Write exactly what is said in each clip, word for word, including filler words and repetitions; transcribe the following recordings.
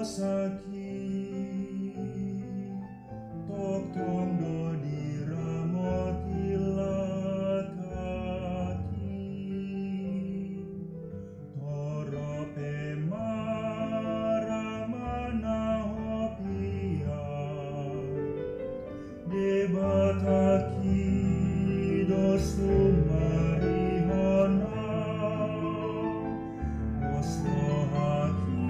Saki, tongtong do diramoti laklak i. Torop pe ma ra manahop ia, Debata i do sumarihon au. Pos rohangki,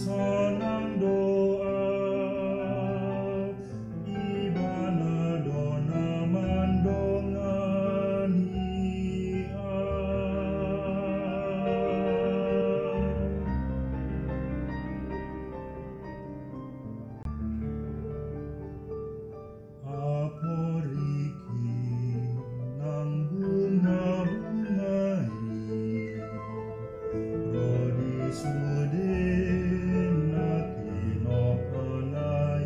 sonang do au, Ibana do na mandongani au. Aporiki nang bungabunga i, ro di sude na tinompana i,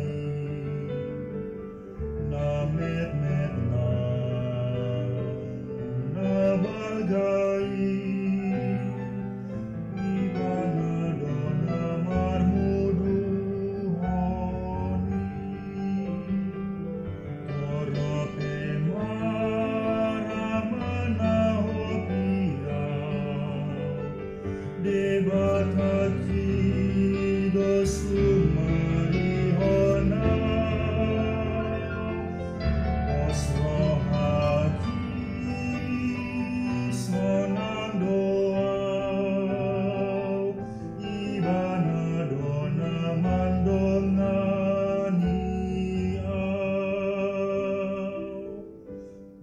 na metmet nang na baga i, Ibana do na marmuduhon i. Torop pe ma ra manahop ia, Debata i do sumarihon au. Pos rohangki, sonang do au, Ibana do na mandongani au.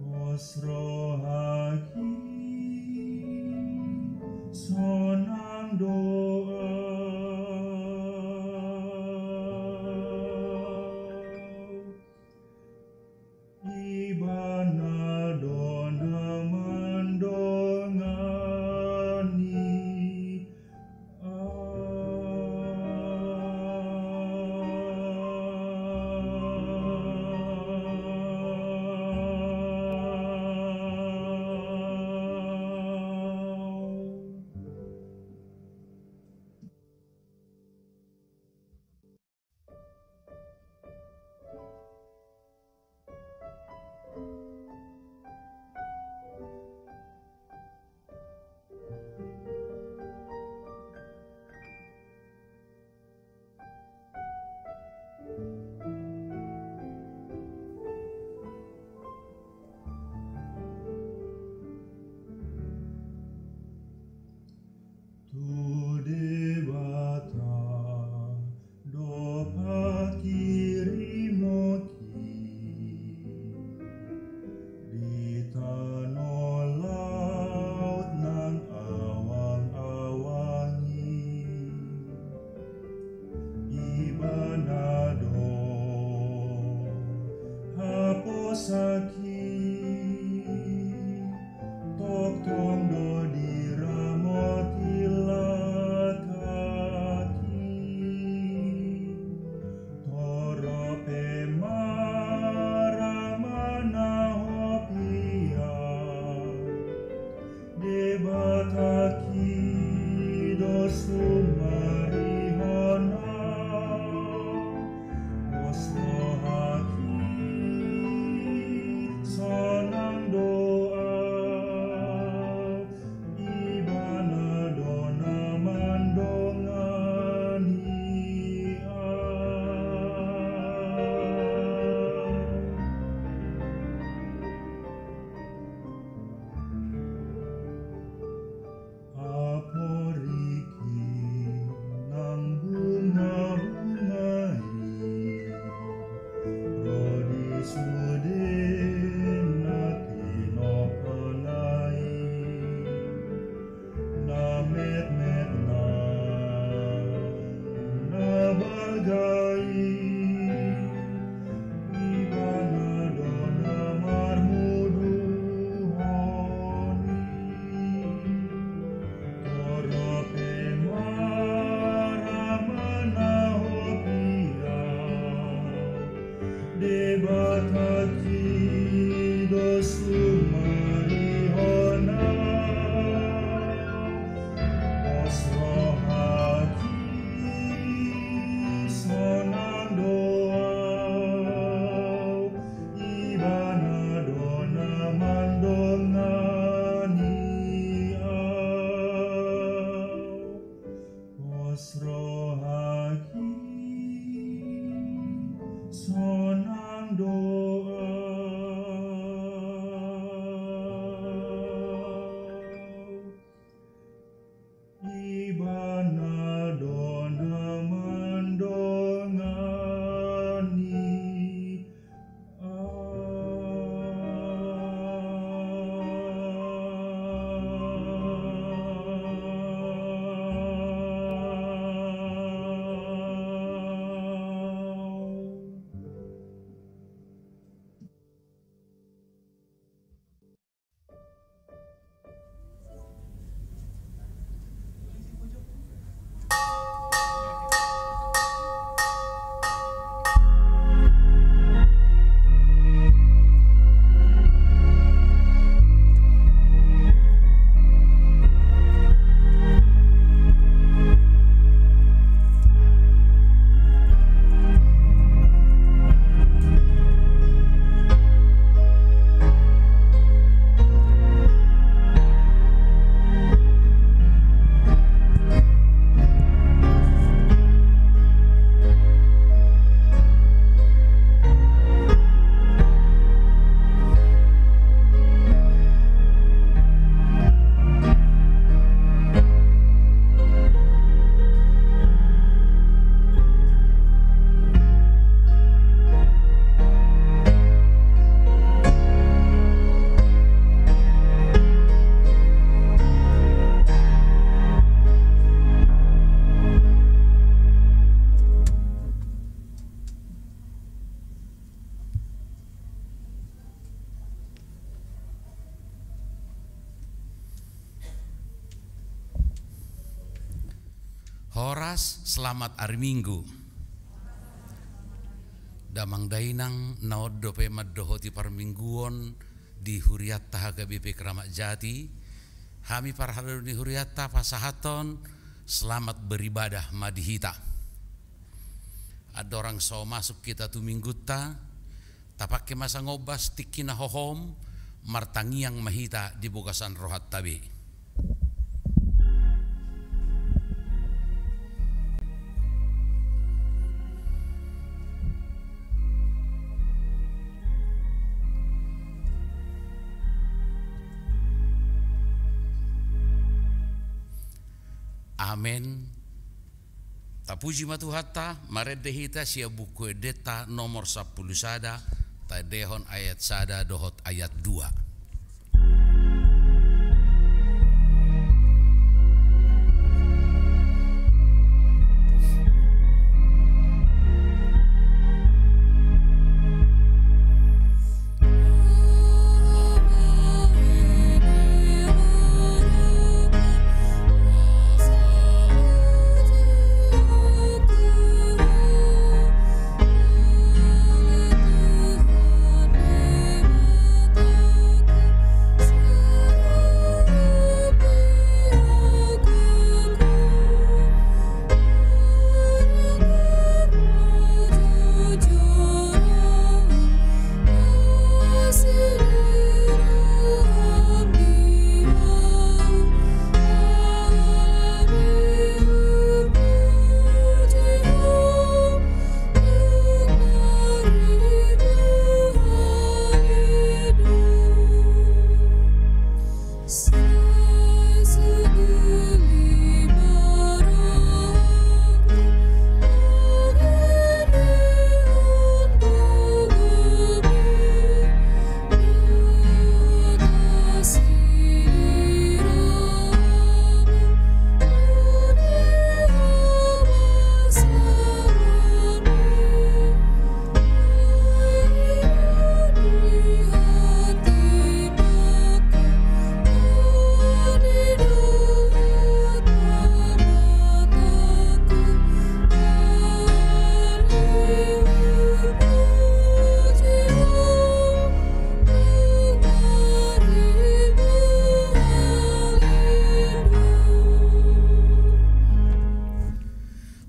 Pos rohangki, sonang do au, Ibana do na mandongani au. Tu Debata do pangkirimon i, di tano laut nang awangawang i. Ibana do haposanki, tongtong do diramoti laklak i. Torop pe ma ra manahop ia, Debata i do sumarihon au. Pos rohangki, sonang do au, Ibana do na mandongani au. Aporiki Ibana do na mandongani. Horas, selamat ari Minggu. Damang dainang, na on dope mandohoti parmingguon di hurianta H K B P Kramat Jati. Hami parhalado ni hurianta pasahathon selamat beribadah ma di hita. Andorang so masuk hita tu minggunta, tapangke ma sangombas tingki na hohom martangiang ma hita di bagasan rohanta be. Amen. Tapuji ma Tuhanta. Marende hita sian Buku Endenta nomor sampulu sada, taendehon ayat sada dohot ayat dua.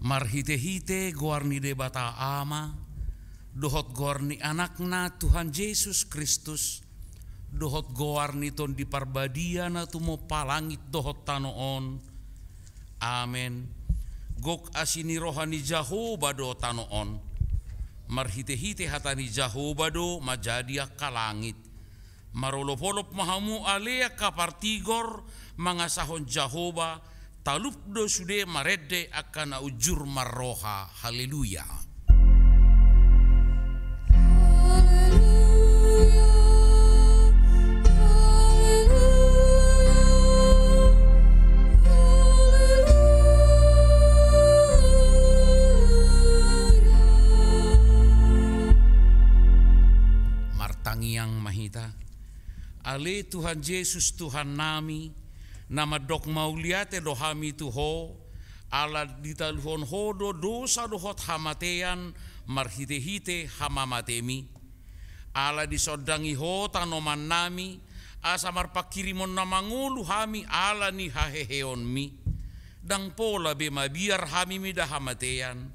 Marhitehite goar ni Debata Ama, dohot goar ni Anakna Tuhan Jesus Kristus, dohot goar ni Tondi Parbadia na tumompa langit dohot tano on. Amen. Gok asi ni roha ni Jahowa do tano on. Marhitehite hata ni Jahowa do manjadi angka langit. Marolopolop ma hamu ale angka partigor mangasahon Jahowa, Talup do sude marende angka na unjur marroha. Haleluya. Martangiang ma hita. Ale Tuhan Jesus, Tuhannami, na mandok mauliate do hami tu Ho, ala ditaluhon Ho do dosa dohot hamatean marhitehite hamamatemi. Ala disondangi Ho tanomannami, asa marpanghirimon na mangolu hami ala ni haheheonmi. Ndang pola be mabiar hami mida hamatean,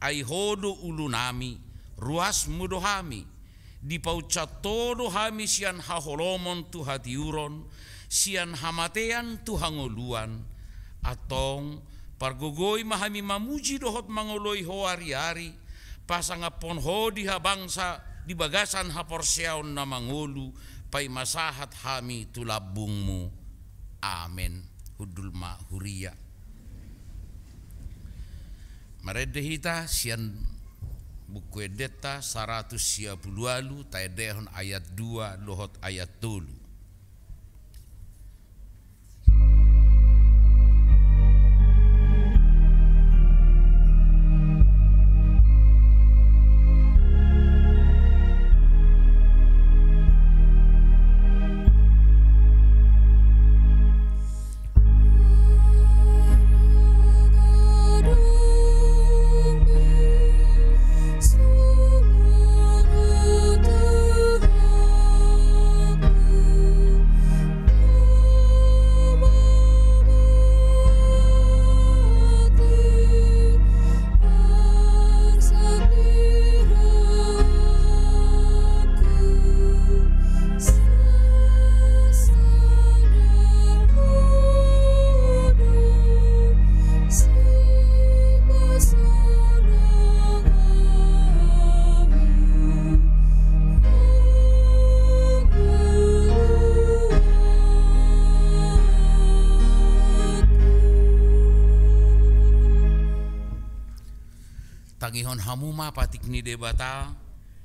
ai Ho do ulunami, ruasmu do hami. Dipaunsat Ho do hami sian haholomon tu hatiuron, sian hamatean tu hangoluan. Antong, pargogoi ma hami mamuji dohot mangoloi Ho ariari, pasangaphon Ho di habangsa di bagasan haporseaon na mangolu, paima sahat hami tu lambungmu. Amen. Hundul ma huria. Marende hita sian Buku Endenta saratus sia pulu ualu, taendehon ayat dua dohot ayat tolu. Tangihon hamu ma patik ni Debata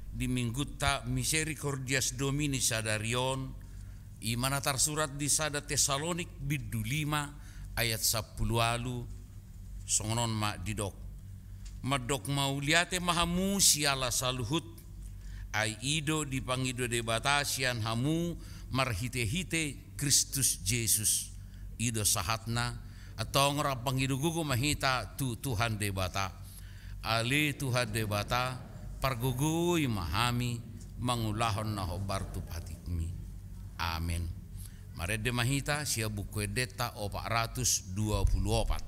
di Minggunta Misericordias Domini sadari on, i ma na tarsurat di sada Tesalonik bindu lima ayat sampulu ualu, songon on ma didok. Mandok mauliate ma hamu siala saluhut, ai i do dipangido Debata sian hamu marhitehite Kristus Jesus. I do sahatna, antong rap mangido gogo ma hita tu Tuhan Debata. Ale Tuhan Debata, pargogoi ma hami mangulahon na hombar tu patikmi. Amen. Marende ma hita sian Buku Endenta opat ratus dua pulu opat.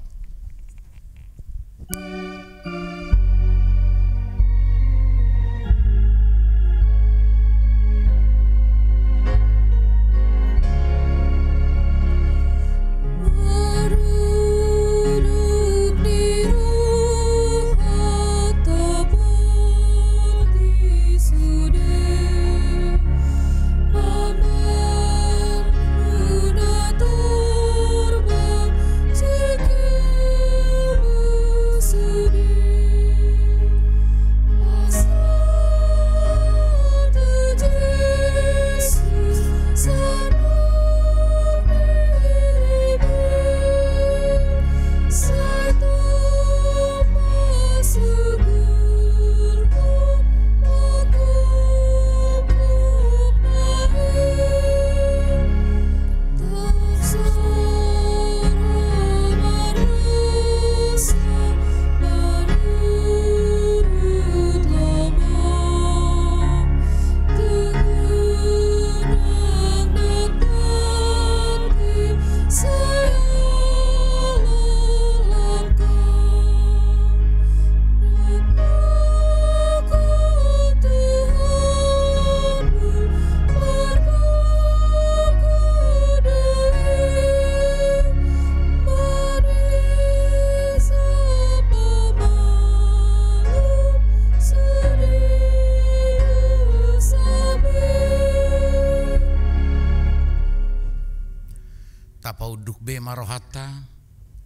Tapaunduk be ma rohanta.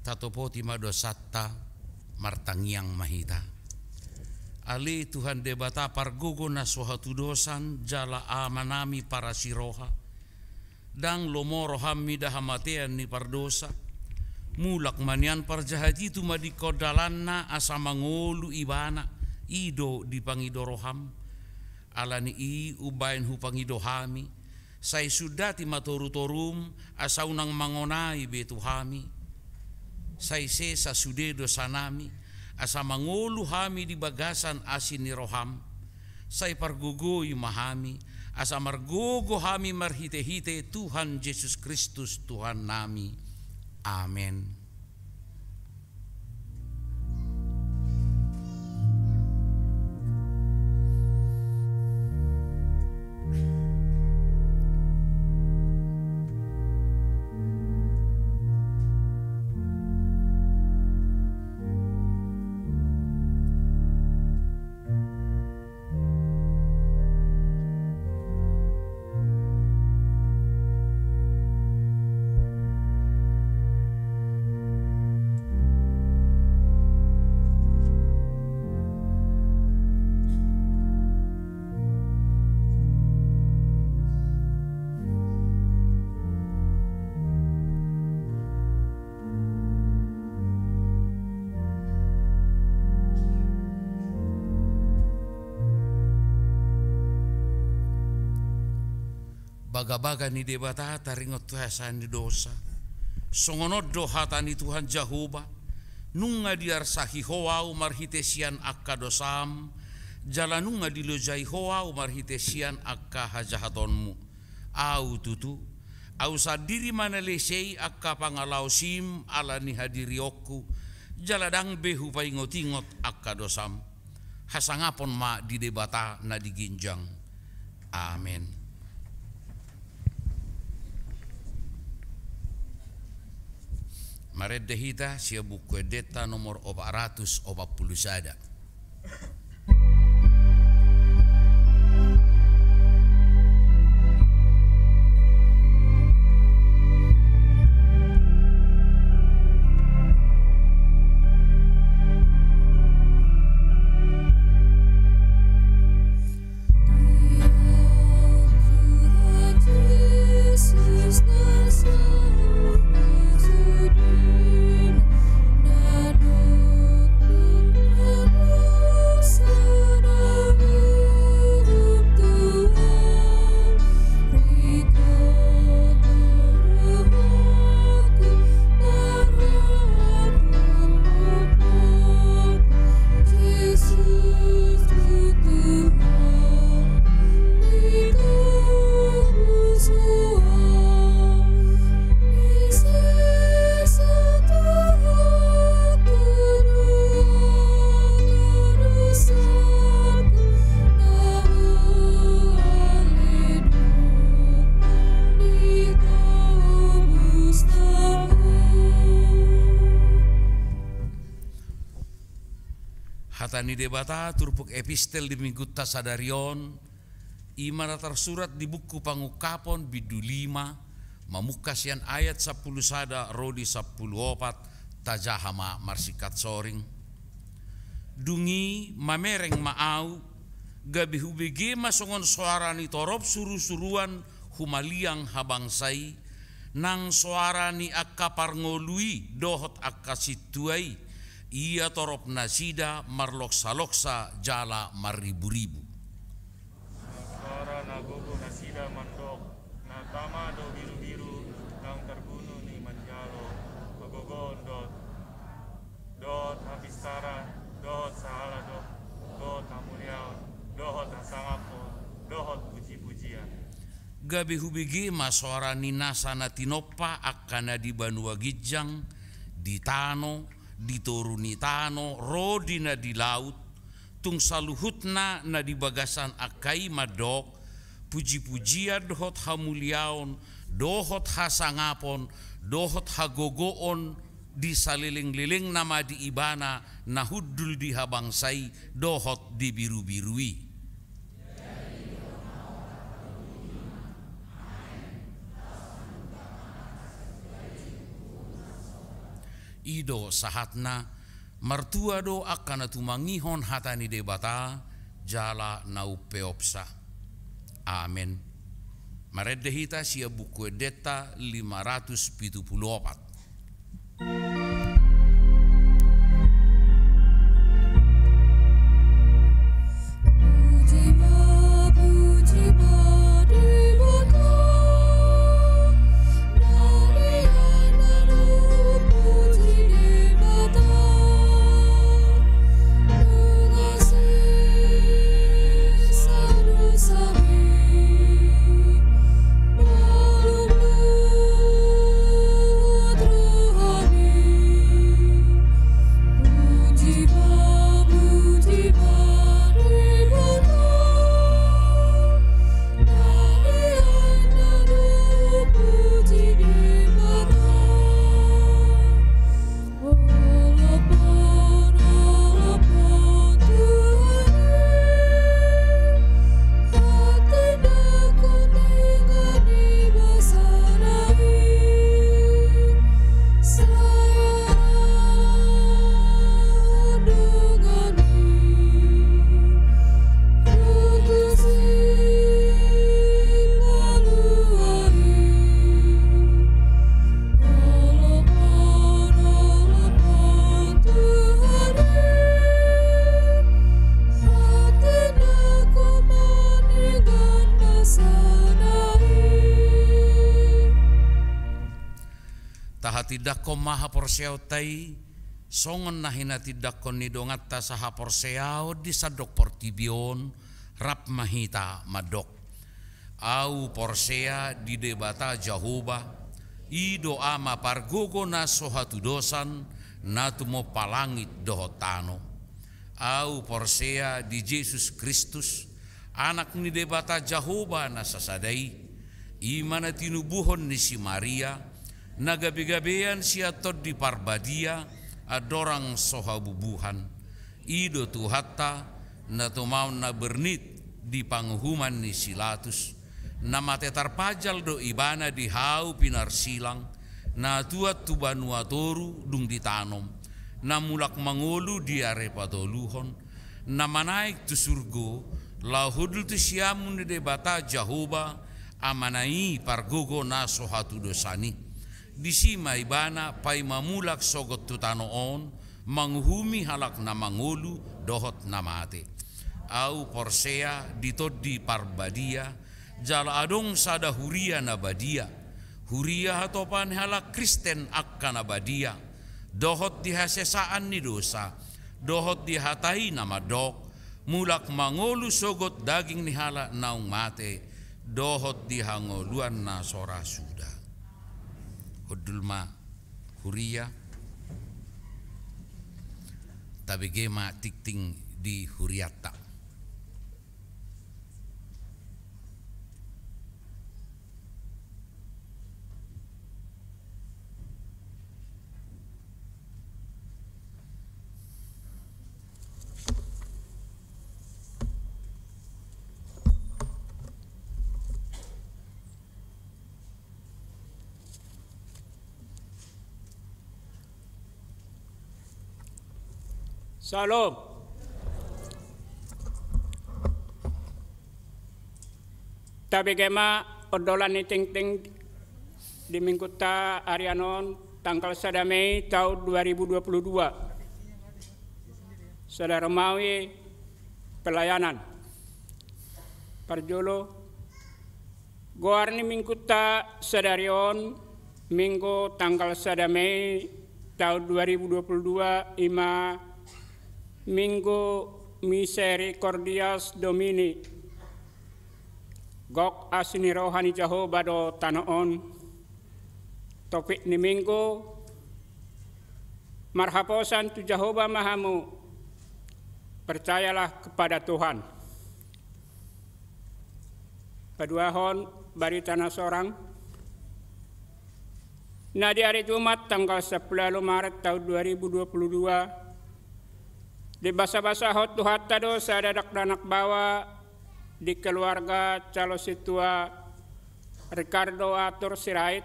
Tatopoti ma dosanta, martangiang ma hita. Ale Tuhan Debata pargogo na so hatudosan jala Amanami parasiroha, ndang lomo roham mida hamatean ni pardosa. Mulak ma nian parjahat i tumadingkon dalanna asa mangolu ibana, i do dipangido roham. Ala ni i umbaen hupangido hami, sai sundati ma torutorum asa unang mangonai be tu hami. Sai sesa sude dosanami, asa mangolu hami di bagasan asi ni roham. Sai pargogoi ma hami, asa margogo hami marhitehite Tuhan Jesus Kristus Tuhannami. Amen. Bagabaga ni Debata taringot tu hasesaan ni dosa. Songon on do hata ni Tuhan Jahowa: Nunga diarsahi Ho ahu marhite sian angka dosam, jala nunga dilojai Ho ahu marhite sian angka hajahatonmu. Ahu tutu, ahu sandiri ma na lesei angka pangalaosim ala ni hadirionku, jala ndang be hupaingotingot angka dosam. Hasangapon ma di Debata na di ginjang. Amen. Marende hita sian Buku Endenta nomor opat ratus opat pulu sada. Hata ni Debata turpuk epistel di minggunta sadari on, i ma na tarsurat di buku Pangungkapon bindu lima, mamungka sian ayat sampulu sada ro di sampulu opat. Tajaha ma marsingkat soring. Dung i mamereng ma ahu, gabe hubege ma songon soara ni torop surusuruan humaliang habangsa i, nang soara ni angka parngolu i dohot angka sintua i, ia torop nasida marloksaloksa jala marriburibu. Nang soara na gogo nasida mandok: Na tama do birubiru, nang targunu ni manjalo hagogoon dohot, dohot hapistaran, dohot sahala do, dohot hamuliaon, dohot hasangapon, dohot pujipujian. Gabe hubege ma soara ni nasa na tinompa angka na di banua ginjang, di tano, di toru ni tano, ro di na di laut, tung saluhutna na di bagasan angka i mandok: Pujipujian dohot hamuliaon, dohot hasangapon, dohot hagogoon di salelenglelengna ma di Ibana na hundul di habangsa i dohot di birubiru i. I do sahatna. Martua do angka na tumangihon hata ni Debata jala na umpeopsa. Amen. Marende hita sian Buku Endenta lima ratus pitu pulu opat. Tahatindangkon ma haporseaonta i, songon na hinatindangkon ni donganta sahaporseaon di sandok portibi on, rap ma hita mandok. Ahu porsea di Debata Jahowa, i do Ama pargogo na so hatudosan, na tumompa langit dohot tano. Ahu porsea di Jesus Kristus, Anak ni Debata Jahowa na sasada i, i ma na tinubuhon ni si Maria, na gabegabean sian Tondi Parbadia, andorang so habubuhan. I do Tuhanta, na tumaon na bernit di panguhuman ni si Latus, na mate tarpajal do Ibana di hau pinarsilang, na tuat tu banua toru dung ditanom, na mulak mangolu di ari patoluhon, na manaek tu surgo, laho hundul tu siamun ni Debata Jahowa, Amana i pargogo na so hatudosan i. Disi ma Ibana paima mulak sogot tu tano on, manguhumi halak na mangolu dohot na mate. Ahu porsea di Tondi Parbadia, jala adong sada huria na badia. Huria hatopan ni halak Kristen angka na badia, dohot di hasesaan ni dosa, dohot di hata i na mandok, mulak mangolu sogot daging ni halak naung mate, dohot di hangoluan na so ra suda. Hundul ma huria, tabege ma tingting di hurianta. Syalom. Tabege ma ondolan ni tingting di Minggunta harian on, tanggal sada Mei tahun dua ribu dua puluh dua. Sada romawi pelayanan. Parjolo, goar ni Minggunta sadari on, Minggu tanggal sada Mei tahun dua ribu dua puluh dua, i ma Minggu Misericordias Domini. Gok asi ni roha ni Jahowa do tano on. Topik ni Minggu, marhaposan tu Jahowa ma hamu, percayalah kepada Tuhan. Paduahon barita na sorang. Na di ari Jumat tanggal sampulu ualu Maret tahun dua ribu dua puluh dua, dibasabasahon Tuhanta do sada dakdanak baoa di keluarga calon sintua Ricardo Arthur Sirait,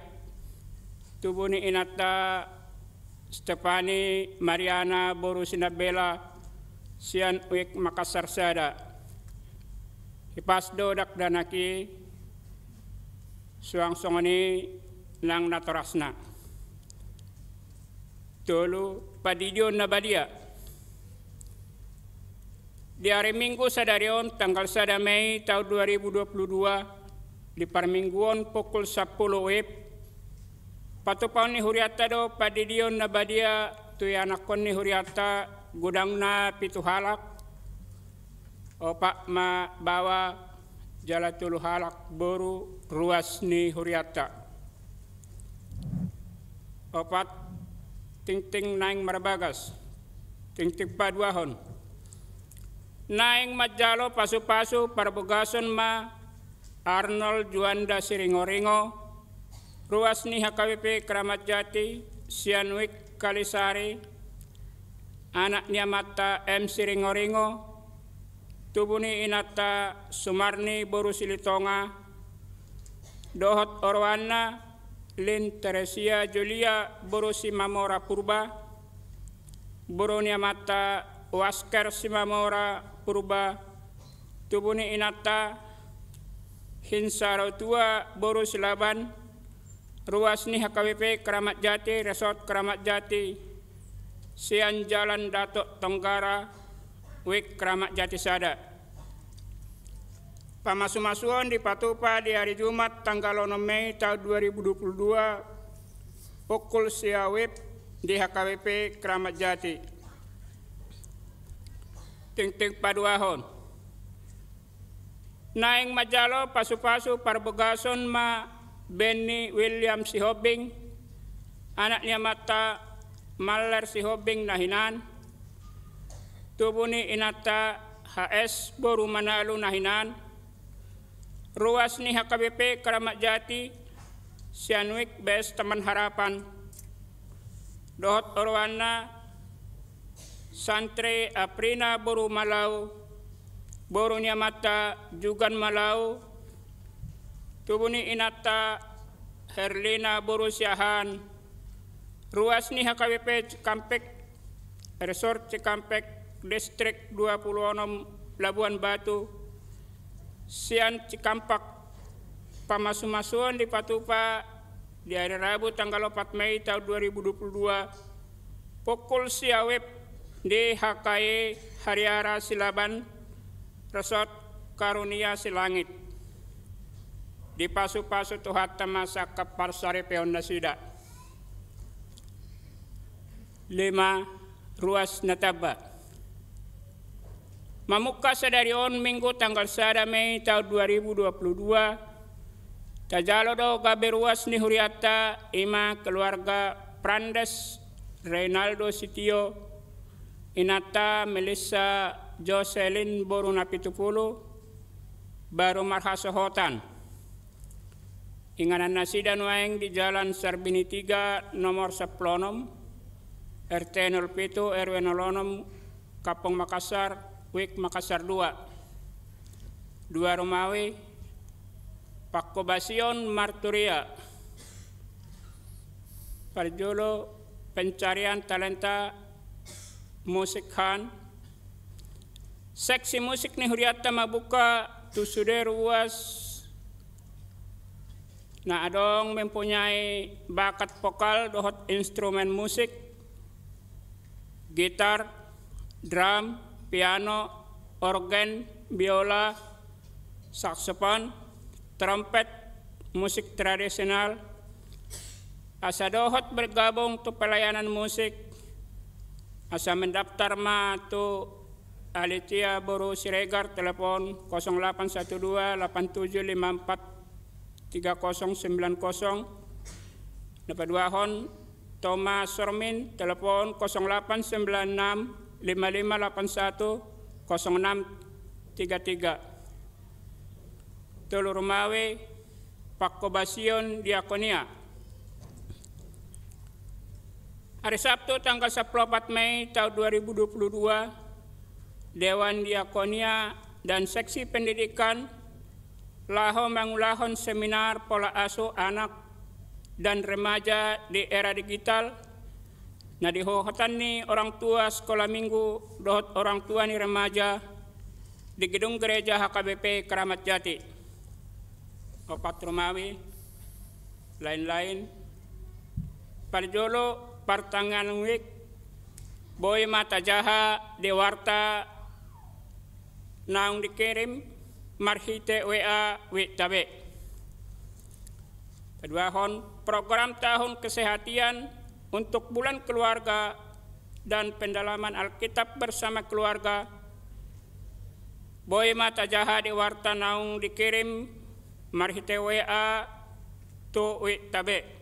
tubu ni inanta Stefani Mariana boru Sinambela sian Wik Makassar sada. Hipas do dakdanak i, suang songon i nang natorasna. Tolu, pandidion na badia. Di ari Minggu sadari on tanggal sada Mei taon dua ribu dua puluh dua, di parmingguon pukul sampulu WIB, patupaon ni hurianta do pandidion na badia tu ianakhon ni hurianta, godangna pitu halak, opat ma baoa jala tolu halak boru, ruas ni hurianta. Opat, tingting naeng marbagas. Tingting paduahon, naeng manjalo pasupasu parbagason ma Arnold Juanda Siringoringo, ruas ni HKBP Kramat Jati, sian Wik Kalisari, anak ni amanta M Siringoringo, tubu ni inanta Sumarni boru Silitonga, dohot oroanna Lin Teresia Julia boru Simamora Purba, boru ni amanta Wasker Simamora Purba, tubu ni inanta Hinsa Rotua boru Silaban, ruas ni HKBP Kramat Jati, Resort Kramat Jati, sian Jalan Datuk Tonggara, Wik Kramat Jati sada. Pamasumasuon dipatupa di ari Jumat tanggal onom Mei taon dua ribu dua puluh dua, pukul sia WIB di HKBP Kramat Jati. Tingting paduahon, naeng manjalo pasupasu parbagason ma Benny William Sihombing, anak ni amanta Maller Sihombing na hinan, tubu ni inanta H S boru Manalu na hinan, ruas ni HKBP Kramat Jati, sian Wik B S Taman Harapan, dohot oroanna Santri Aprina boru Malau, boru ni amanta Jugan Malau, tubu ni inanta Herlina boru Siahaan, ruas ni HKBP Cikampek, Resort Cikampek, Distrik dua puluh onom Labuan Batu, sian Cikampak. Pamasumasuon dipatupa di ari Rabu tanggal opat Mei taon dua ribu dua puluh dua, pukul sia WIB di HKI Hariara Silaban, Resort Karunia Silangit. Dipasupasu Tuhanta ma sangkap parsaripeon nasida. Lima, ruas na tamba. Mamungka sadari on Minggu tanggal sada Mei taon dua ribu dua puluh dua, tajalo do gabe ruas ni hurianta, i ma keluarga Prandes Reynaldo Sitio, inanta Melissa Jocelyn boru Napitupulu, baru marhasohotan. Inganan nasida nuaeng di Jalan Sarbini tiga nomor sampulu onom, RT nol pitu, RW nol onom, Kampung Makassar, Wik Makassar dua. Dua rumawi, Pangkobasion Marturia. Parjolo, pencarian talenta musik han. Seksi musik ni hurianta mamungka tu sude ruas na adong mempunyai bakat vokal dohot instrumen musik, gitar, drum, piano, orgen, biola, saksofon, trompet, musik tradisional, asa dohot bergabung tu pelayanan musik, asa mendaftar ma tu Alitia boru Siregar, telepon kosong delapan satu dua delapan tujuh lima empat tiga kosong sembilan kosong. Na paduahon, Thomas Sormin, telepon kosong delapan sembilan enam lima lima delapan satu kosong enam tiga tiga. Tolu rumawi, Pangkobasion Diakonia. Hari Sabtu tanggal sampulu opat Mei taon dua ribu dua puluh dua, Dewan Diakonia dan Seksi Pendidikan laho mangulahon seminar pola asuh anak dan remaja di era digital, Na di hohotan ni orang tua sekolah minggu dohot orang tua ni remaja di gedung gereja H K B P Keramat Jati. Opat Romawi, lain-lain. Parjolo, partangiangan wijk, boi ma tajaha di warta naung dikirim marhite W A wijk ta be. Paduahon, program tahun kesehatan untuk bulan keluarga dan pendalaman Alkitab bersama keluarga, boi ma tajaha di warta naung dikirim marhite W A tu wijk ta be.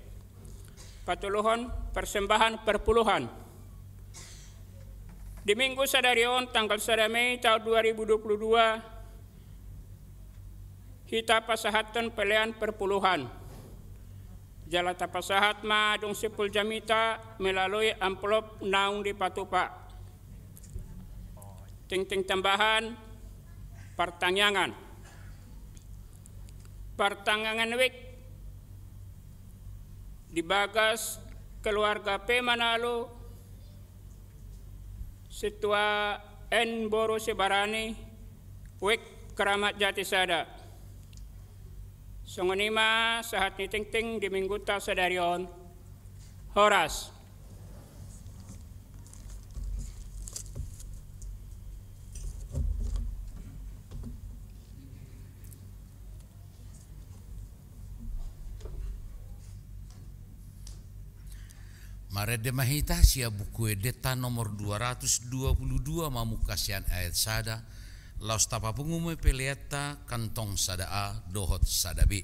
Patoluhon, persembahan perpuluhan. Di minggu sadari on, tanggal sada Mei tahun dua ribu dua puluh dua, hita pasahathon pelean perpuluhan. Jala tapasahat ma dung simpul jamita melalui amplop naung dipatupa. Tingting tambahan, partangiangan. Partangiangan wijk di bagas keluarga P. Manalo, Sintua N. Boru Sibarani, wijk Keramat Jati sada. Songon i ma sahat ni tingting di minggunta sadari on. Horas. Marende ma hita sian Buku Endenta nomor dua ratus dua puluh dua, mamungka sian ayat sada, laos tapapungu ma peleanta kantong sada A dohot sada B.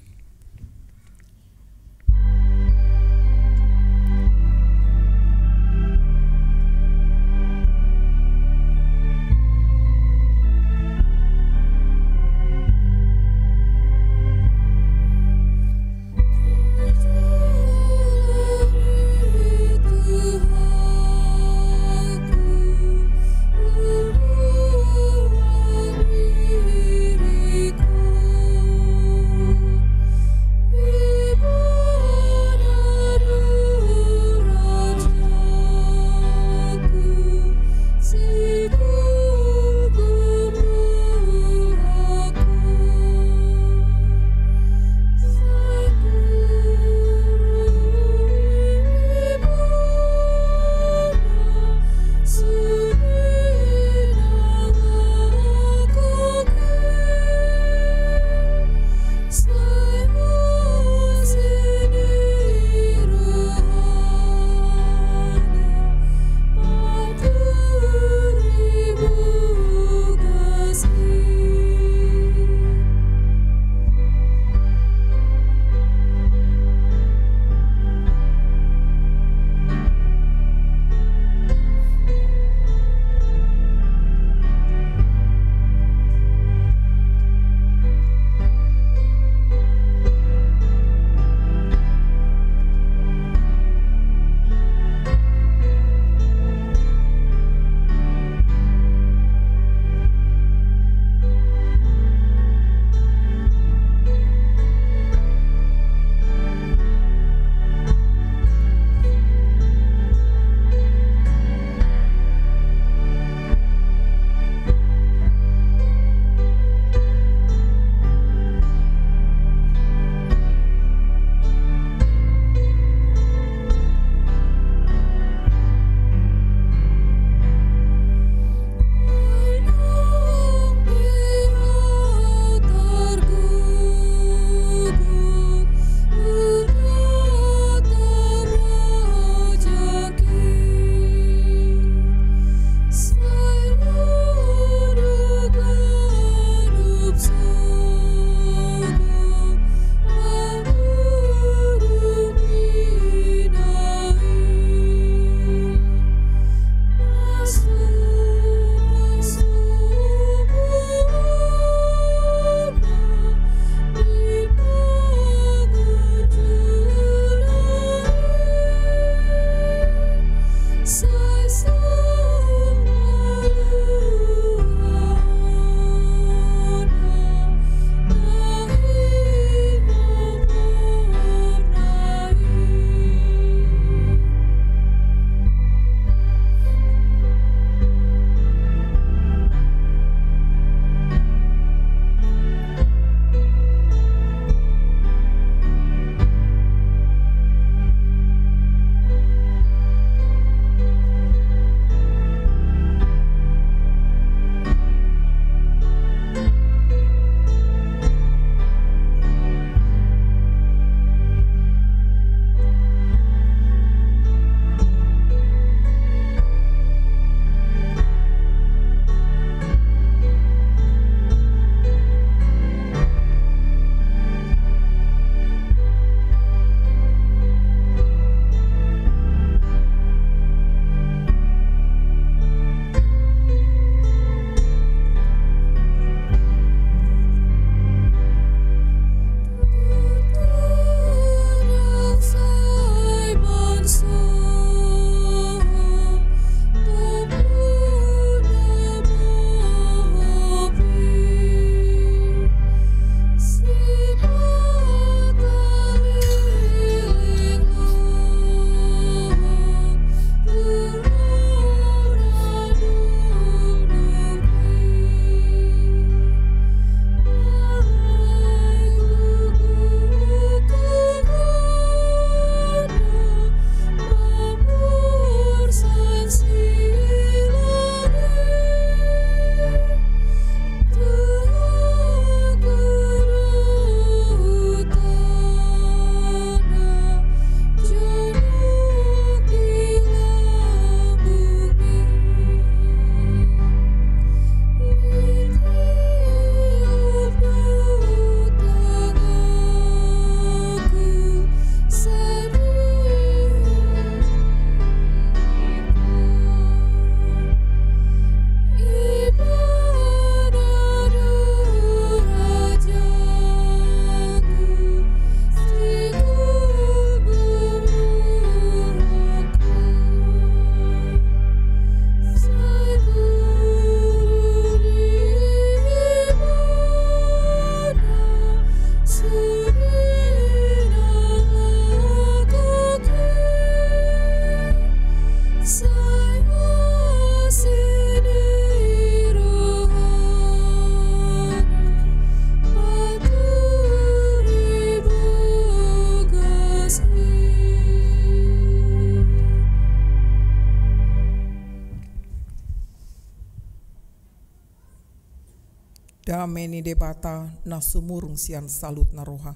Dame ni Debata na sumurung sian saluhutna roha,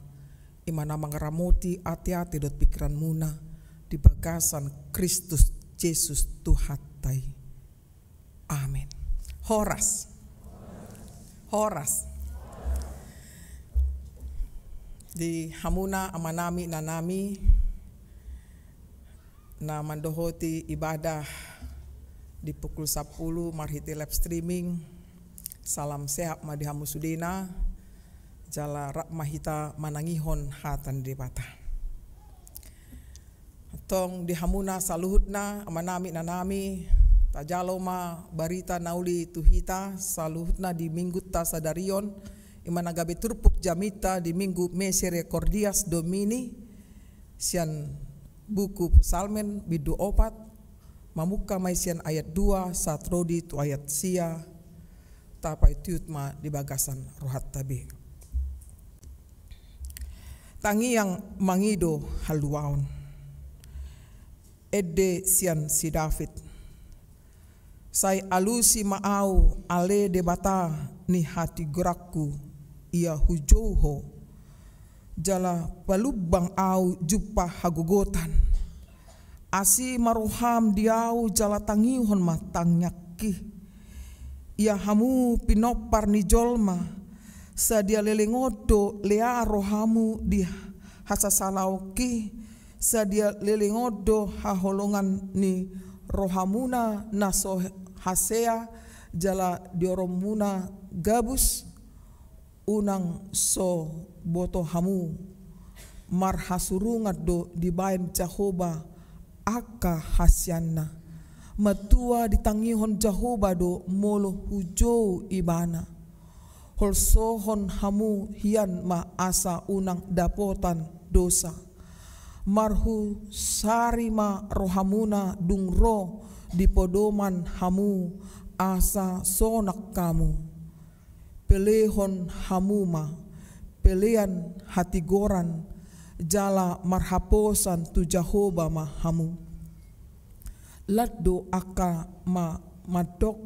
i ma na mangaramoti ateate dohot pingkiranmuna di bagasan Kristus Jesus Tuhanta i. Amen. Horas. Horas. Di hamuna amanami, inanami, na mandohoti ibadah di pukul sampulu marhite live streaming, salam sehat ma di hamu sudena, jala rap ma hita manangihon hata ni Debata. Tong di hamuna saluhutna, amanami, inanami, tajalo ma barita na uli tu hita saluhutna di minggunta sadari on, i ma na gabe turpuk jamita di Minggu Misericordias Domini, sian buku Psalmen bindu opat, mamungka ma i sian ayat dua sahat ro di tu ayat sia, tapaihutihut ma di bagasan rohanta be. Tangiang mangido haluaon. Ende sian si David. Sai alusi ma au, ale Debata ni hatigoranku, ia hujou Ho. Jala palumbang au jumpa hagogotan. Asi ma roham di au jala tangihon ma tangiangki. Ia hamu pinompar ni jolma, sadia leleng on do lea rohamu di hasasalaonki, sadia leleng on do haholongan ni rohamuna na so hasea jala dioronmuna gabus? Unang so boto hamu, marhasurungan do dibaen Jahowa angka hasianna. Matua ditangihon Jahowa do molo hujou Ibana. Holsohon hamu hian ma asa unang dapotan dosa. Marhusari ma rohamuna dung ro di podoman hamu asa sonang hamu. Pelehon hamu ma pelean hatigoran, jala marhaposan tu Jahowa ma hamu. Lan do angka ma mandok,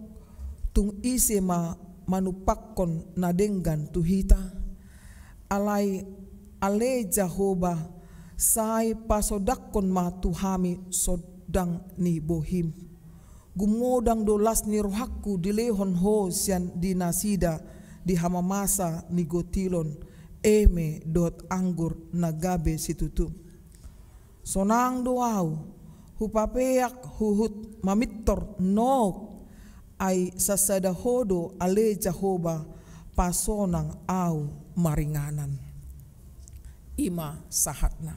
tung ise ma manumpakkon na denggan tu hita? Alai ale Jahowa, sai pasondangkon ma tu hami sondang ni bohim. Gumodang do las ni rohangku dilehon Ho sian di nasida di hamamasa ni gotilon, eme dohot anggur na gabe situtu. Sonang do au, hupapeak huhut mamintor nok, ai sasada Ho do ale Jahowa pasonang au maringanan. I ma sahatna.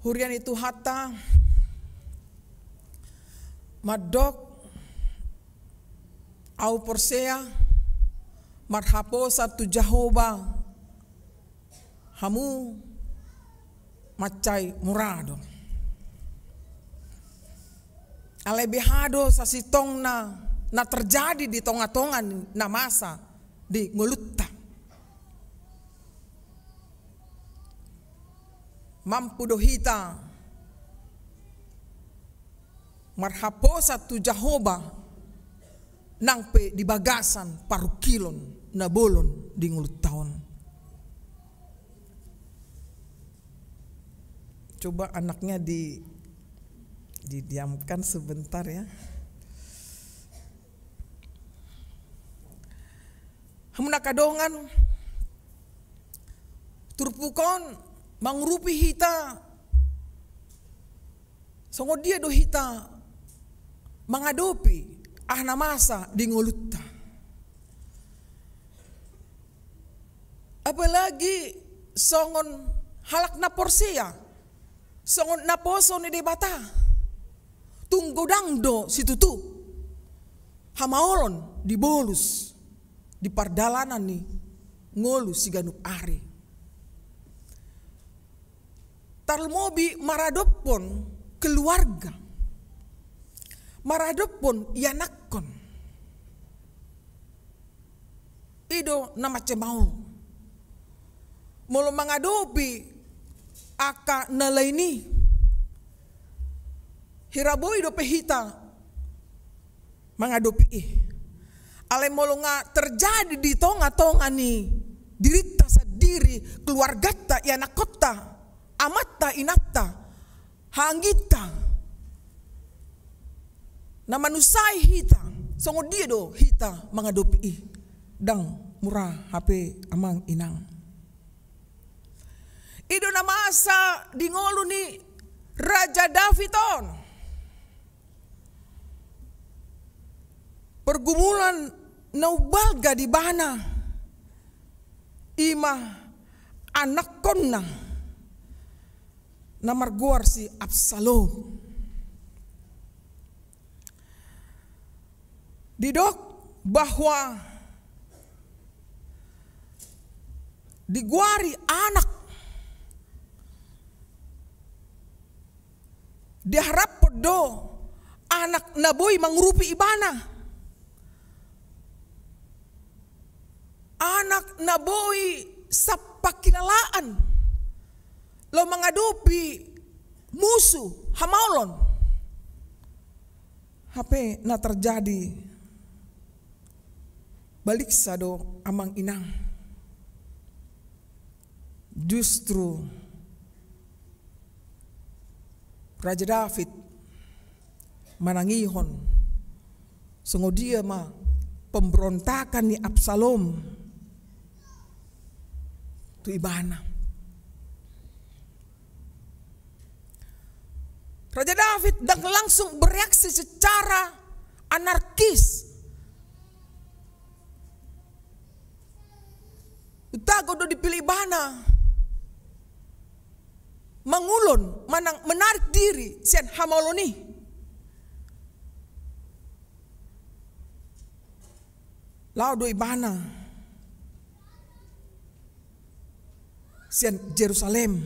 Huria ni Tuhanta, mandok, au porsea, marhaposan tu Jahowa, hamu mansai mura do. Alai beha do sasintongna na terjadi di tongatonga ni na masa di ngolunta. Mampu do hita marhaposan tu Jahowa nang pe di bagasan parungkilon na bolon di ngolunta on. Coba anaknya di, didiamkan sebentar ya. Hamu angka dongan, turpuk on mangurupi hita songon dia do hita mangadopi aha na masa di ngolunta. Apalagi songon halak na porsea, songon naposo ni Debata. Tung godang do situtu hamaolon dibolus di pardalanan ni ngolu siganup ari. Tarlumobi maradophon keluarga, maradophon ianakhon. I do na mansai maol. Molo mangadopi angka na lain i, hira boi dope hita mangadopi i. Alai molo nga terjadi di tonga-tonga ni dirinta sandiri, keluarganta, ianakkonta, amanta, inanta, haangginta, na manusai hita, songon dia do hita mangadopi i? Ndang mura hape, amang inang. I do na masa di ngolu ni Raja David on. Pergumulan na umbalga di ibana, i ma anakkonna na margoar si Absalom. Didok bahwa digoari anak, diharapkon do anak na boi mangurupi ibana, anak na boi sampakilalaan laho mangadopi musu, hamaolon. Hape na terjadi baliksa do, amang inang. Justru Raja David manangihon songon dia ma pemberontakan ni Absalom tu ibana. Raja David ndang langsung bereaksi secara anarkis. Untagon do dipilih ibana mangulon manang menarik diri sian hamaolon i. Laho do ibana sian Jerusalem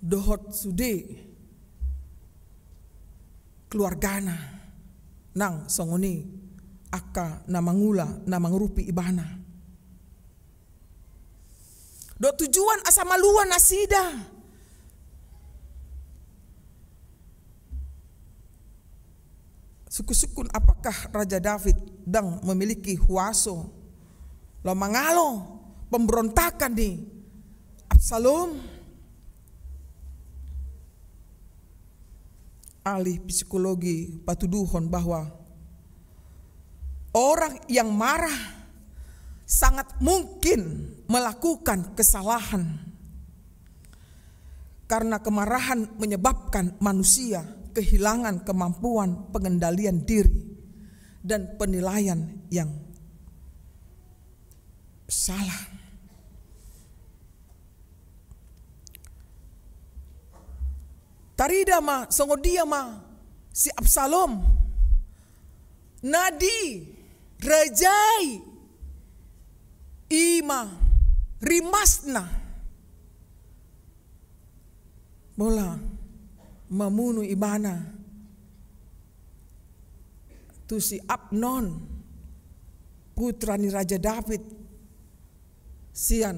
dohot sude keluargana, nang songon i angka na mangula, na mangurupi ibana. Dohot tujuan asa malua nasida. Sungkun-sungkun, apakah Raja David ndang memiliki huaso laho mangalo pemberontakan ni Absalom? Ahli psikologi patuduhon bahwa orang yang marah sangat mungkin melakukan kesalahan. Karena kemarahan menyebabkan manusia kehilangan kemampuan pengendalian diri dan penilaian yang salah. Tarida ma songon dia ma si Absalom na dirajai i ma rimasna, pola mamunu ibana tu si Amnon, putra ni Raja David, sian,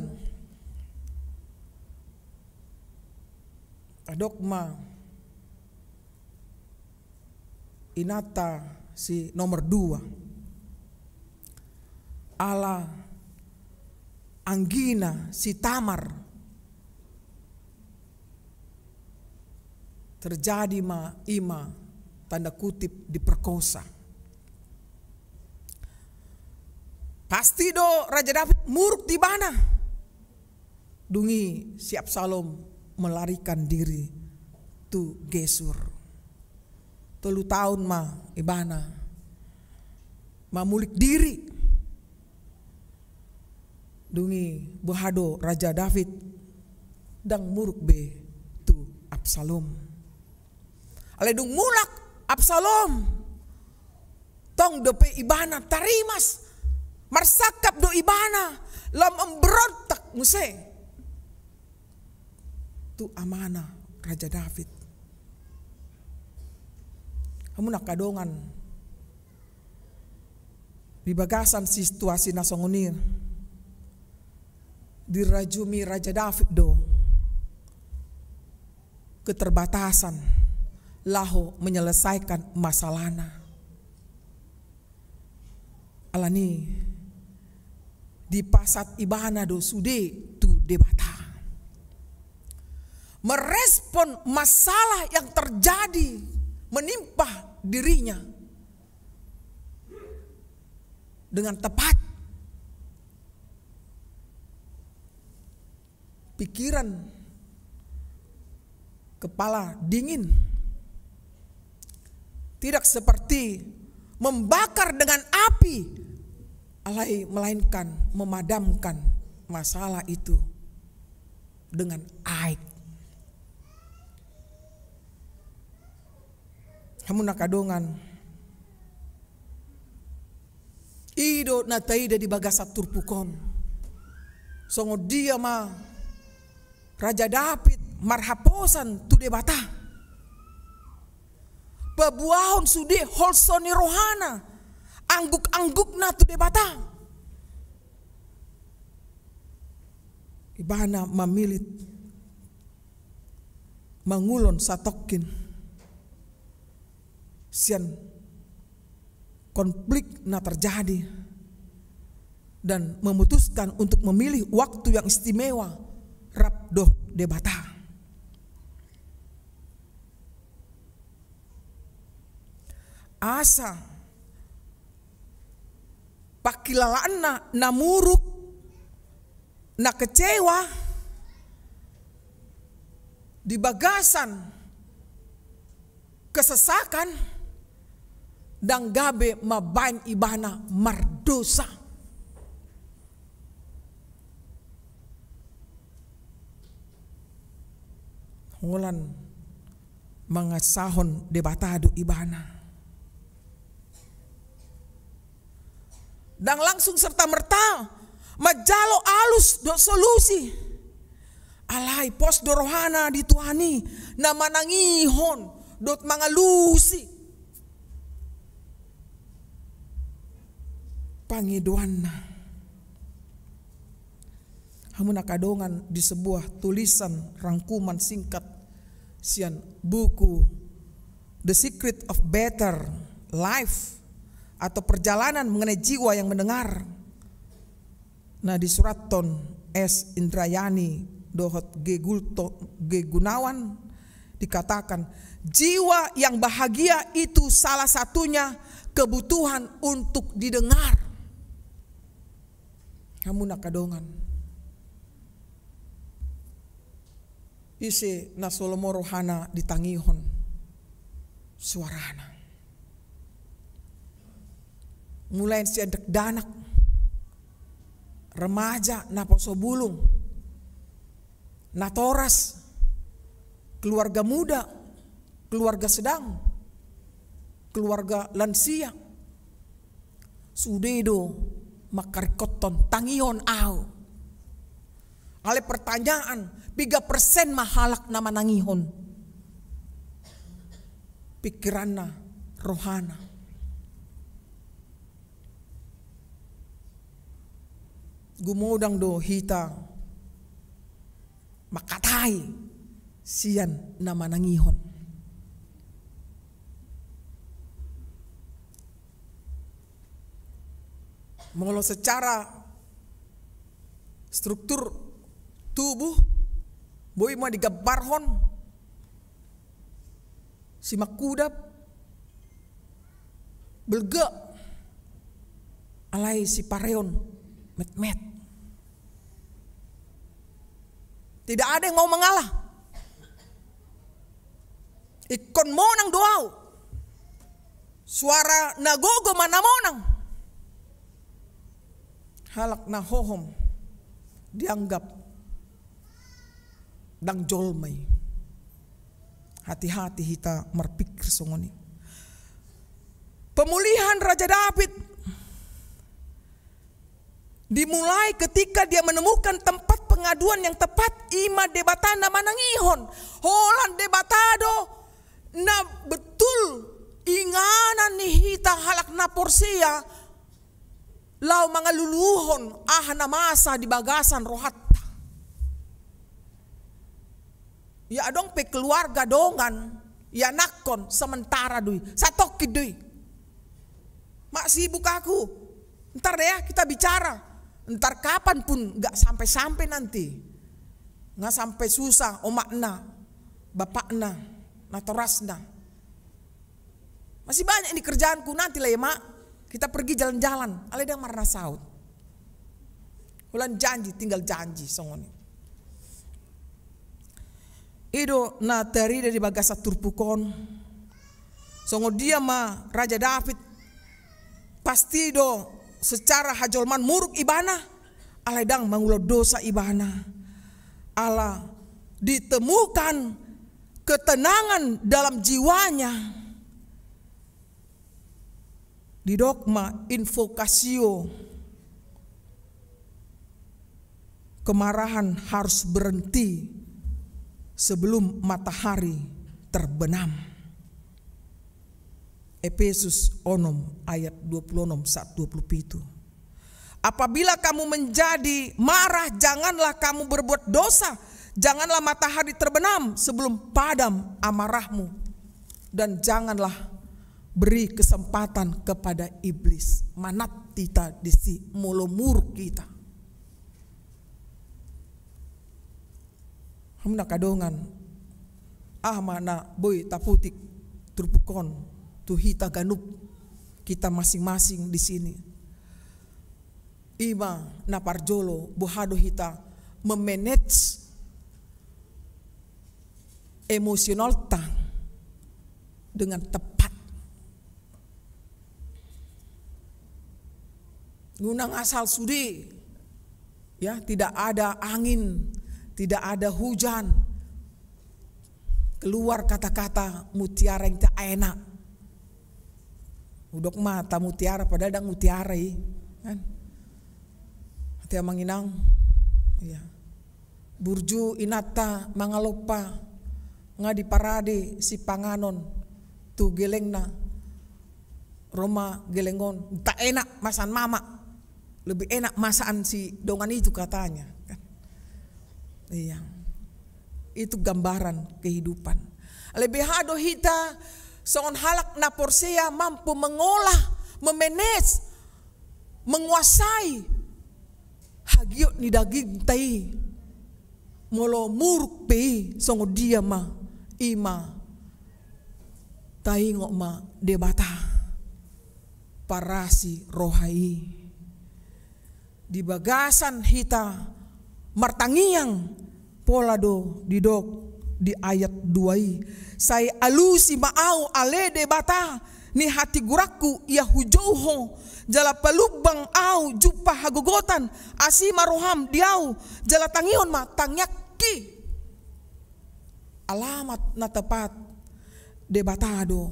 adong ma inanta si nomor dua. Ala anggina si Tamar, terjadi ma i ma, tanda kutip, diperkosa. Pasti do Raja David muruk di ibana. Dung i si Absalom melarikan diri tu Gesur. Tolu taon ma ibana mamulik diri. Dung i boha do Raja David? Ndang muruk be tu Absalom. Alai dung mulak Absalom, tong dope ibana tarimas, marsangkap do ibana laho memberontak muse tu amana Raja David. Hamu angka dongan, di bagasan situasi na songon i, dirajumi Raja David do keterbatasan laho menyelesaikan masalahna. Alani dipasahat ibana do sude tu Debata merespon masalah yang terjadi menimpa dirinya dengan tepat. Pikiran, kepala dingin. Tidak seperti membakar dengan api, alai melainkan memadamkan masalah itu dengan aek. Hamu angka dongan, i do na taida di bagasan turpuk on. Songon dia ma Raja Daud marhaposan tu Debata, paboahon sude holso ni rohana, angguk-anggukna tu Debata. Ibana mamillit mangulon satongkin sian konflik na terjadi dan memutuskan untuk memilih waktu yang istimewa rap dohot Debata. Asa pangkilalaanna na muruk, na kecewa di bagasan kesesakan, ndang gabe mambaen ibana mardosa. Holan mangasahon Debata do ibana. Ndang langsung serta-merta manjalo alus dohot solusi. Alai pos do rohana di Tuhan i, na manangihon dohot mangalusi pangidoanna. Hamu angka dongan, di sebuah tulisan rangkuman singkat sian buku The Secret of Better Life atau Perjalanan Mengenai Jiwa yang Mendengar, na disurathon S Indrayani dohot G Gulto-, G Gunawan, dikatakan, jiwa yang bahagia itu salah satunya kebutuhan untuk didengar. Hamu angka dongan, ise na so lomo rohana ditangihon suarana? Mulai sian dakdanak, remaja, naposobulung, natoras, keluarga muda, keluarga sedang, keluarga lansia. Sude do mangkaringkothon tangihon ahu. Alai pertanyaan, piga persen ma halak na manangihon pikiranna, rohana? Gumodang do hita mangkatai sian na manangihon. Molo secara struktur tubuh, boi ma digambarhon simangkudap, belgak, alai sipareon metmet. Tidak ada yang mau mengalah. Ingkon monang do ahu. Suara na gogo ma na monang. Halak na hohom dianggap ndang jolma i. Hati-hati hita marpikir songon i. Pemulihan Raja Daud dimulai ketika dia menemukan tempat pengaduan yang tepat, i ma Debata na manangihon. Holan Debata do na betul inganan ni hita halak na porsea laho mangaluluhon aha na masa di bagasan rohanta. Ia adong pe keluarga, dongan, ianakhon, sementara do i, satongkin do i. Mak sibuk aku. Ntar ya kita bicara, ntar kapan pun nggak sampai-sampai nanti. Nggak sampai susah omakna, bapakna, natorasna. Masih banyak ini kerjaanku nanti lah ya, Mak. Kita pergi jalan-jalan, alai ndang marna saut. Holan janji, tinggal janji songon i. I do na tarida di bagasan turpuk on. Songon dia ma Raja David, pasti do secara hajolmaon muruk ibana, alai ndang mangulahon dosa ibana. Ala ditemukan ketenangan dalam jiwanya. Didok ma invocatio, kemarahan harus berhenti sebelum matahari terbenam. Efesus onom ayat dua puluh enam saat dua puluh pitu. Apabila kamu menjadi marah, janganlah kamu berbuat dosa, janganlah matahari terbenam sebelum padam amarahmu, dan janganlah beri kesempatan kepada iblis. Manat hita disi molo muruk hita. Hamu angka dongan, aha ma na boi taputik turpuk on tu hita ganup, hita masing-masing di sini. Ima na parjolo, boha do hita memanage emosionalta dengan tepat. Unang asal sude, ya, tidak ada angin, tidak ada hujan, keluar kata-kata mutiara yang tak enak. Hudok ma ta mutiara, padahal ndang mutiara i, kan? Hati amang inang, iya. Burju inanta mangalompa, nga diparade sipanganon tu gelengna, ro ma geleng on, tak enak masakan mama, lebih enak masakan si dongan itu katanya, kan? Iya. Itu gambaran kehidupan. Alai boha do hita songon halak na porsea mampu mengolah, memanage, menguasai hagiot ni dagingta i. Molo muruk pe i, songon dia ma, ima taingot ma Debata parasi roha i. Di bagasan hita martangiang, pola do didok di ayat dua i: Sai alusi ma ahu ale Debata ni hatigorangku, ia hujou Ho, jala palumbang ahu jumpa hagogotan, asi ma roham di ahu, jala tangihon ma tangiangki. Alamat na tepat Debata do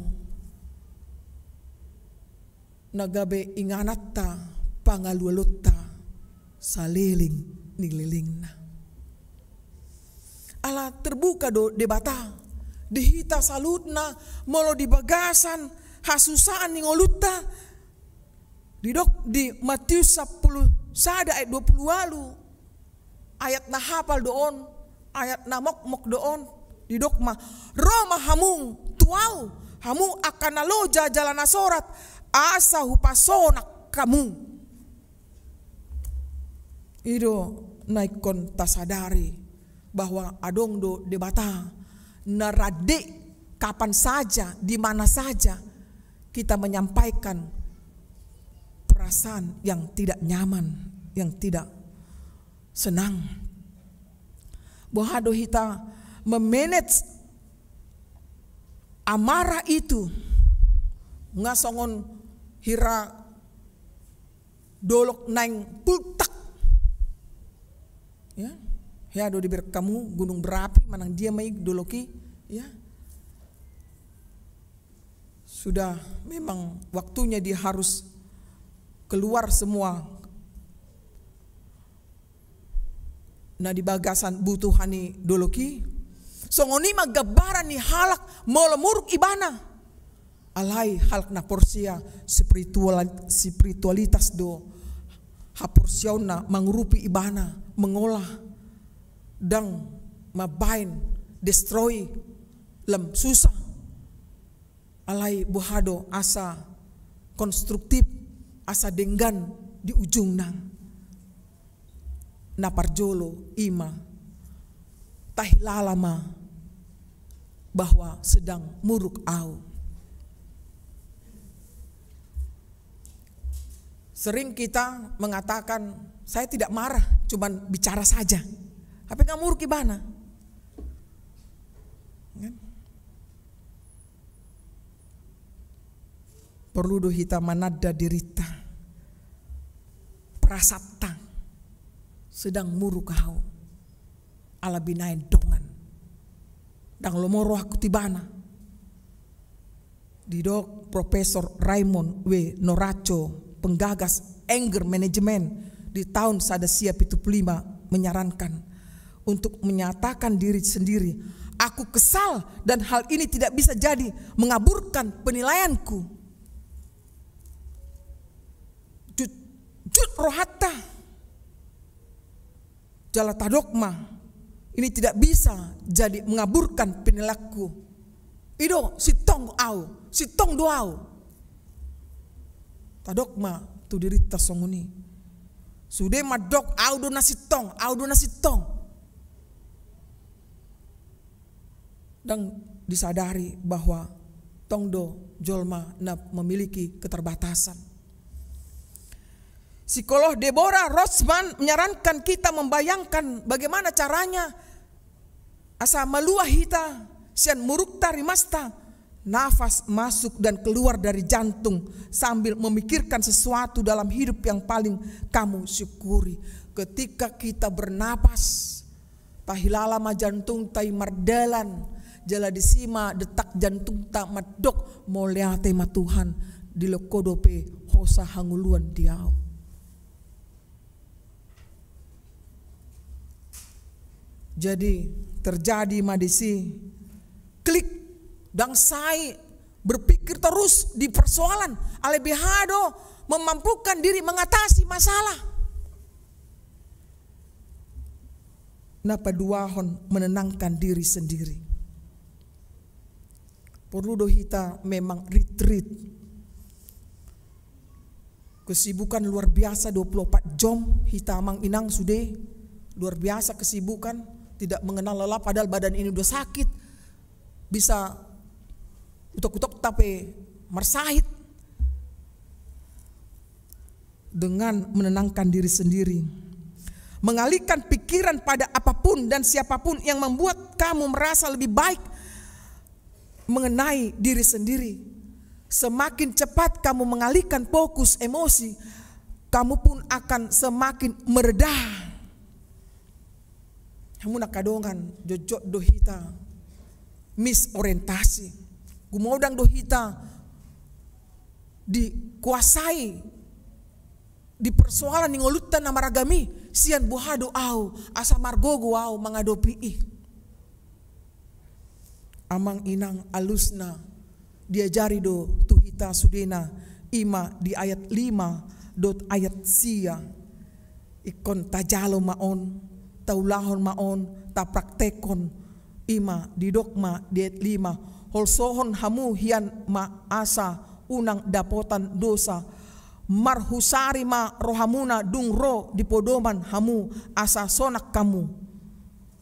na gabe ingananta, pangalualonta saleleng ni lelengna. Ala terbuka do Debata di hita saluhutna, molo di bagasan hasusaan ni ngolunta. Didok di Matius sampulu sada ayat dua pulu ualu, ayat na hapal do on, ayat na mokmok do on. Didok ma: Ro ma hamu tu ahu, hamu angka na loja jala na sorat, asa hupasonang hamu. I do na ingkon tasadari bahwa adong do Debata na rade kapan saja, di mana saja kita menyampaikan perasaan yang tidak nyaman, yang tidak senang. Boha do hita memanage amarah itu, nga songon hira dolok naeng pultak. Ya, hea do diberek hamu gunung berapi, manang dia ma i dolok i, ya. Sudah memang waktunya dia harus keluar semua na di bagasan butuhan ni dolok i. Songon i ma gambaran ni halak molo muruk ibana. Alai halak na porsea spiritual, spiritualitas do haporseaonna mangurupi ibana, mengolah, ndang mambaen, destroy lam susah. Alai boha do asa konstruktif, asa denggan Di ujungna, na parjolo i ma, tahilala ma bahwa sedang muruk au. Sering kita mengatakan, "Saya tidak marah, cuman bicara saja." Tapi nggak muruk ibana. Kan? Perlu do hita mananda dirinta, perasanta, sedang muruk au. Ala binaen dongan. Ndang lomo rohangku tu ibana. Didok Profesor Raymond W. Noraco, penggagas anger management di tahun sada sia pitu pulu lima, menyarankan untuk menyatakan diri sendiri, "Aku kesal dan hal ini tidak bisa jadi mengaburkan penilaianku." Jut, jut rohanta. Jala tadok ma, "Ini tidak bisa jadi mengaburkan penilaianku." I do, sintong au, sintong do au. Tadok ma tu dirinta songon i. Sude mandok, "Au do na sintong, au do na sintong." Ndang disadari bahwa tong do jolma na memiliki keterbatasan. Psikolog Deborah Rossman menyarankan kita membayangkan bagaimana caranya asa malua hita sian murukta rimasta, nafas masuk dan keluar dari jantung sambil memikirkan sesuatu dalam hidup yang paling kamu syukuri. Ketika kita bernapas, tahilala ma jantungta i mardalan, jala disi ma detak jantungta mandok, "Mauliate ma Tuhan, dilehon Ho dope hosa hangoluan di ahu." Jadi terjadi ma disi klik, ndang sai berpikir terus di persoalan, alai beha do memampukan diri mengatasi masalah. Na paduahon, menenangkan diri sendiri. Porlu do hita memang retreat. Kesibukan luar biasa, dua puluh empat jam hita amang inang sude. Luar biasa kesibukan, tidak mengenal lelah padahal badan ini udah sakit. Bisa utok-utok tapi marsahit. Dengan menenangkan diri sendiri. Mengalihkan pikiran pada apapun dan siapapun yang membuat kamu merasa lebih baik mengenai diri sendiri. Semakin cepat kamu mengalihkan fokus emosi, kamu pun akan semakin mereda. Hamu angka dongan, jotjot do hita misorientasi. Gumodang do hita dikuasai di persoalan ni ngolunta na maragam i, sian boha do ahu asa margogo ahu mangadopi i. Amang inang, alusna diajari do tu hita sudena, i ma di ayat lima dohot ayat sia. Ingkon tajalo ma on, taulahon ma on, tapraktekhon. I ma didok ma di ayat lima, holsohon hamu hian ma asa unang dapotan dosa. Marhusari ma rohamuna dung ro di podoman hamu, asa sonang hamu.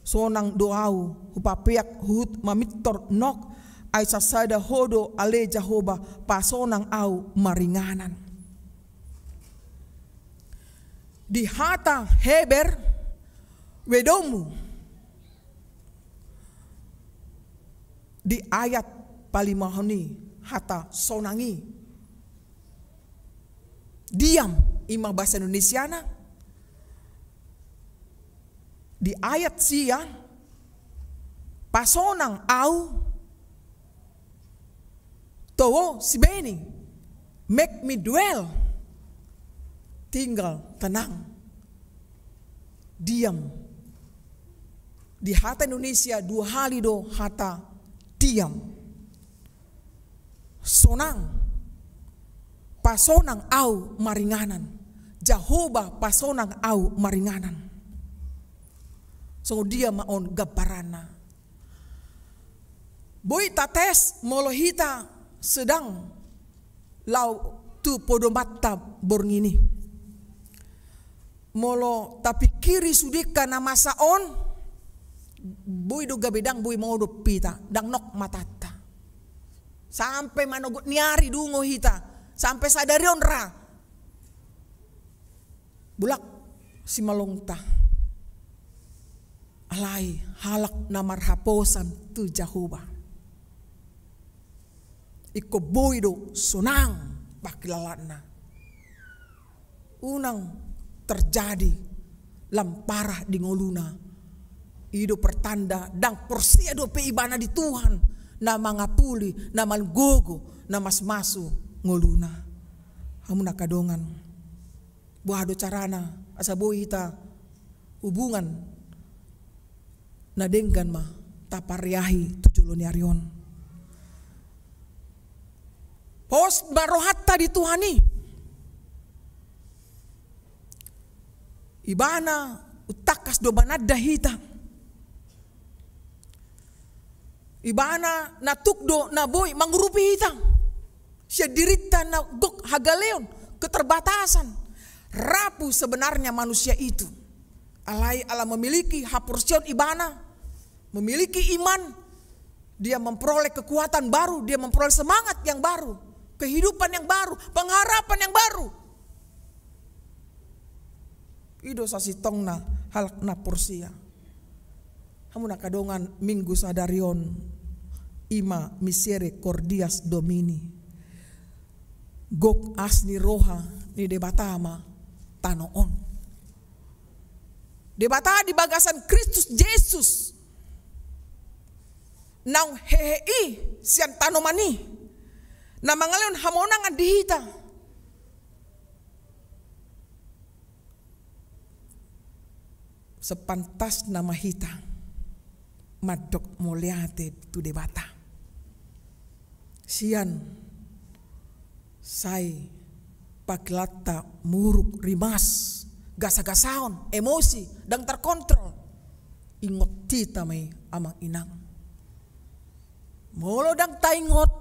Sonang do ahu, hupapeak huhut mamintor nok, ai sasada Ho do ale Jahowa, pasonang ahu maringanan. Di hata Heber, wedomu, di ayat palimahon i, hata sonang i, diam, i ma bahasa Indonesiana. Di ayat sia, pasonang ahu, towo sibene, make me dwell, tinggal tenang, diam. Di hata Indonesia dua hali do hata diam. Sonang, pasonang ahu maringanan. Jahowa, pasonang ahu maringanan. Songon dia ma on gambaranna? Boi tates molo hita sedang laho tu podomanta borngin i. Molo tapingkiri sude angka na masa on, boi do gabe ndang boi modom hita, ndang nok matanta. Sampe manogot ni ari dungo hita, sampe sadari on ra. Bulak simalongta. Alai halak na marhaposan tu Jahowa, ingkon boi do sonang pangkilalaanna. Unang terjadi lam parah di ngoluna. I do pertanda ndang porsea dope ibana di Tuhan, na mangapuli, na manggogo, na masmasu ngoluna. Hamu na angka dongan, boha do carana asa boi hita hubungan na denggan ma tapariahi tu jolo ni ari on? Pos ma rohanta di Tuhan i. Ibana umtangkas do mananda hita. Ibana na tuk do na boi mangurupi hita sian dirinta na gok hagaleon, keterbatasan. Rapuh sebenarnya manusia itu. Alai ala memiliki haporseaon ibana, memiliki iman, dia memperoleh kekuatan baru, dia memperoleh semangat yang baru, kehidupan yang baru, pengharapan yang baru. I do sasintongna halak na porsea. Hamu na angka dongan, Minggu sadari on, i ma misericordias Domini. Gok asi ni roha ni Debata ma tano on. Debata di bagasan Kristus Jesus naung hehe i sian tanoman i, na mangalehon hamonangan di hita. Sepantasna ma hita mandok mauliate tu Debata. Sian sai pangkilalaanta muruk, rimas, gasagasaon, emosi, ndang terkontrol, ingot hita ma i, amang inang. Molo ndang taingot,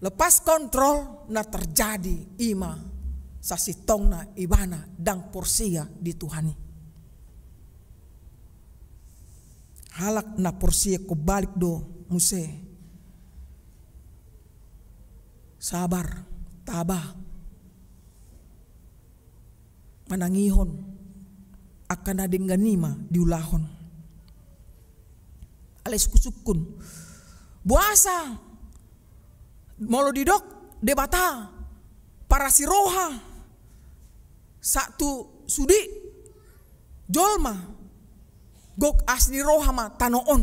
lepas kontrol, na terjadi i ma sasintongna ibana ndang porsea di Tuhan i. Halak na porsea ingkon balik do muse. Sabar, taba, manangihon angka na denggan i ma diulahon. Alai sungkunsungkun, boasa molo didok Debata parasi roha sahat tu sude jolma, gok asi ni roha ma tano on?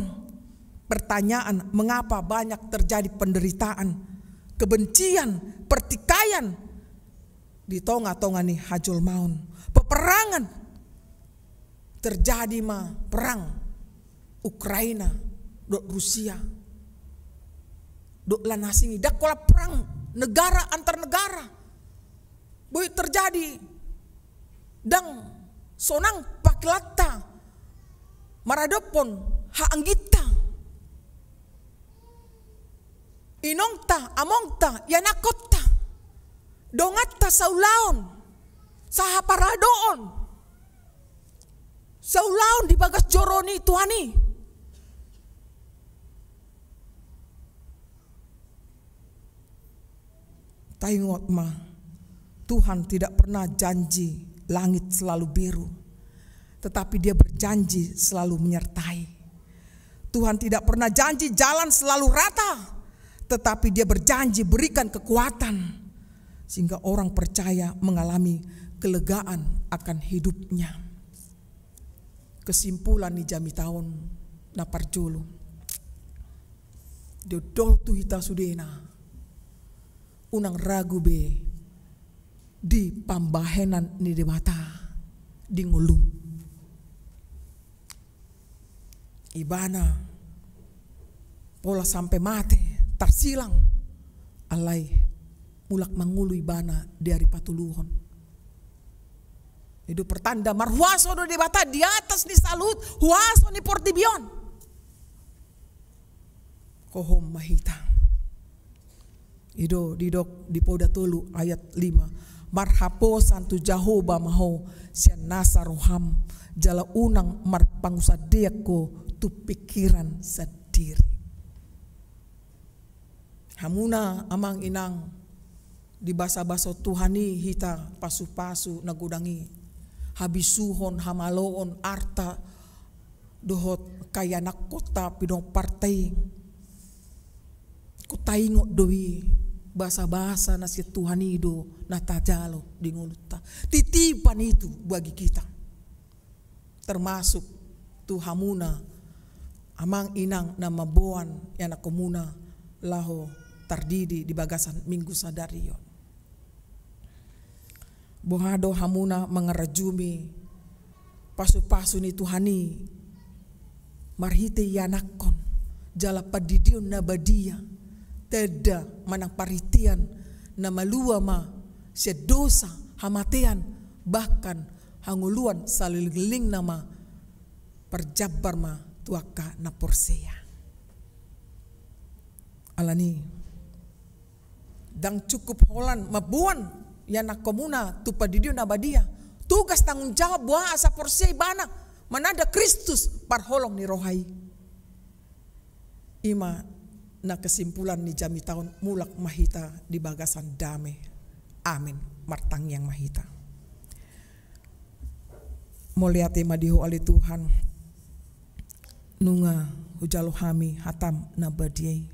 Pertanyaan, mengapa banyak terjadi penderitaan, kebencian, pertikaian di tongatonga ni hajolmaon, peperangan? Terjadi ma perang Ukraina dohot Rusia, dohot lan asing i, ndang holan perang negara antar negara. Boi terjadi ndang sonang pangkilalaanta maradophon haha angginta, inongta, amongta, ianakhonta, donganta, saulaon, sahapardoon, saulaon di bagas joro ni Tuhan i. Taingot ma, Tuhan tidak pernah janji langit selalu biru, tetapi Dia berjanji selalu menyertai. Tuhan tidak pernah janji jalan selalu rata, tetapi Dia berjanji berikan kekuatan sehingga orang percaya mengalami kelegaan akan hidupnya. Kesimpulan ni jamita on, na parjolo, diondol tu hita sudena, unang ragu be di pambahenan ni Debata di ngolum. Ibana pola sampe mate tarsilang, alai mulak mangolu ibana di ari patoluhon. I do pertanda marhuaso do Debata di atas ni saluhut huaso ni portibi on. Hohom ma hita. I do didok di Poda tolu ayat lima, marhaposan tu Jahowa ma ho sian nasa roham, jala unang marpangunsandean ho tu pingkiran sandiri. Hamuna amang inang, dibasabasahon Tuhan i hita pasupasu na godang i, habisuhon, hamaloon, arta dohot ianakhonta, pinomparta i. Taingot do i, basabasa na sian Tuhan i do na tajalo di ngolunta. Titipan i tu bagi hita. Termasuk tu hamuna amang inang na mamboan ianakhonmuna laho tardidi di bagasan Minggu sadari on. Boha do hamuna mangarajumi pasupasu ni Tuhan i marhite ianakhon jala pandidion na badia, tanda manang parhitean na malua ma sian dosa, hamatean, bahkan hangoluan salelenglelengna ma, parjambar ma tu angka na porsea. Alani i, ndang cukup holan mamboan ianakhonmuna tu pandidion na badia. Tugas tanggung jawab boha asa porsea ibana mananda Kristus parholong ni roha i. I ma na kesimpulan ni jamita on, mulak ma hita di bagasan dame. Amin. Martangiang ma hita. Mauliate ma di Ho ale Tuhan, nunga hujalo hami hatam na badia i.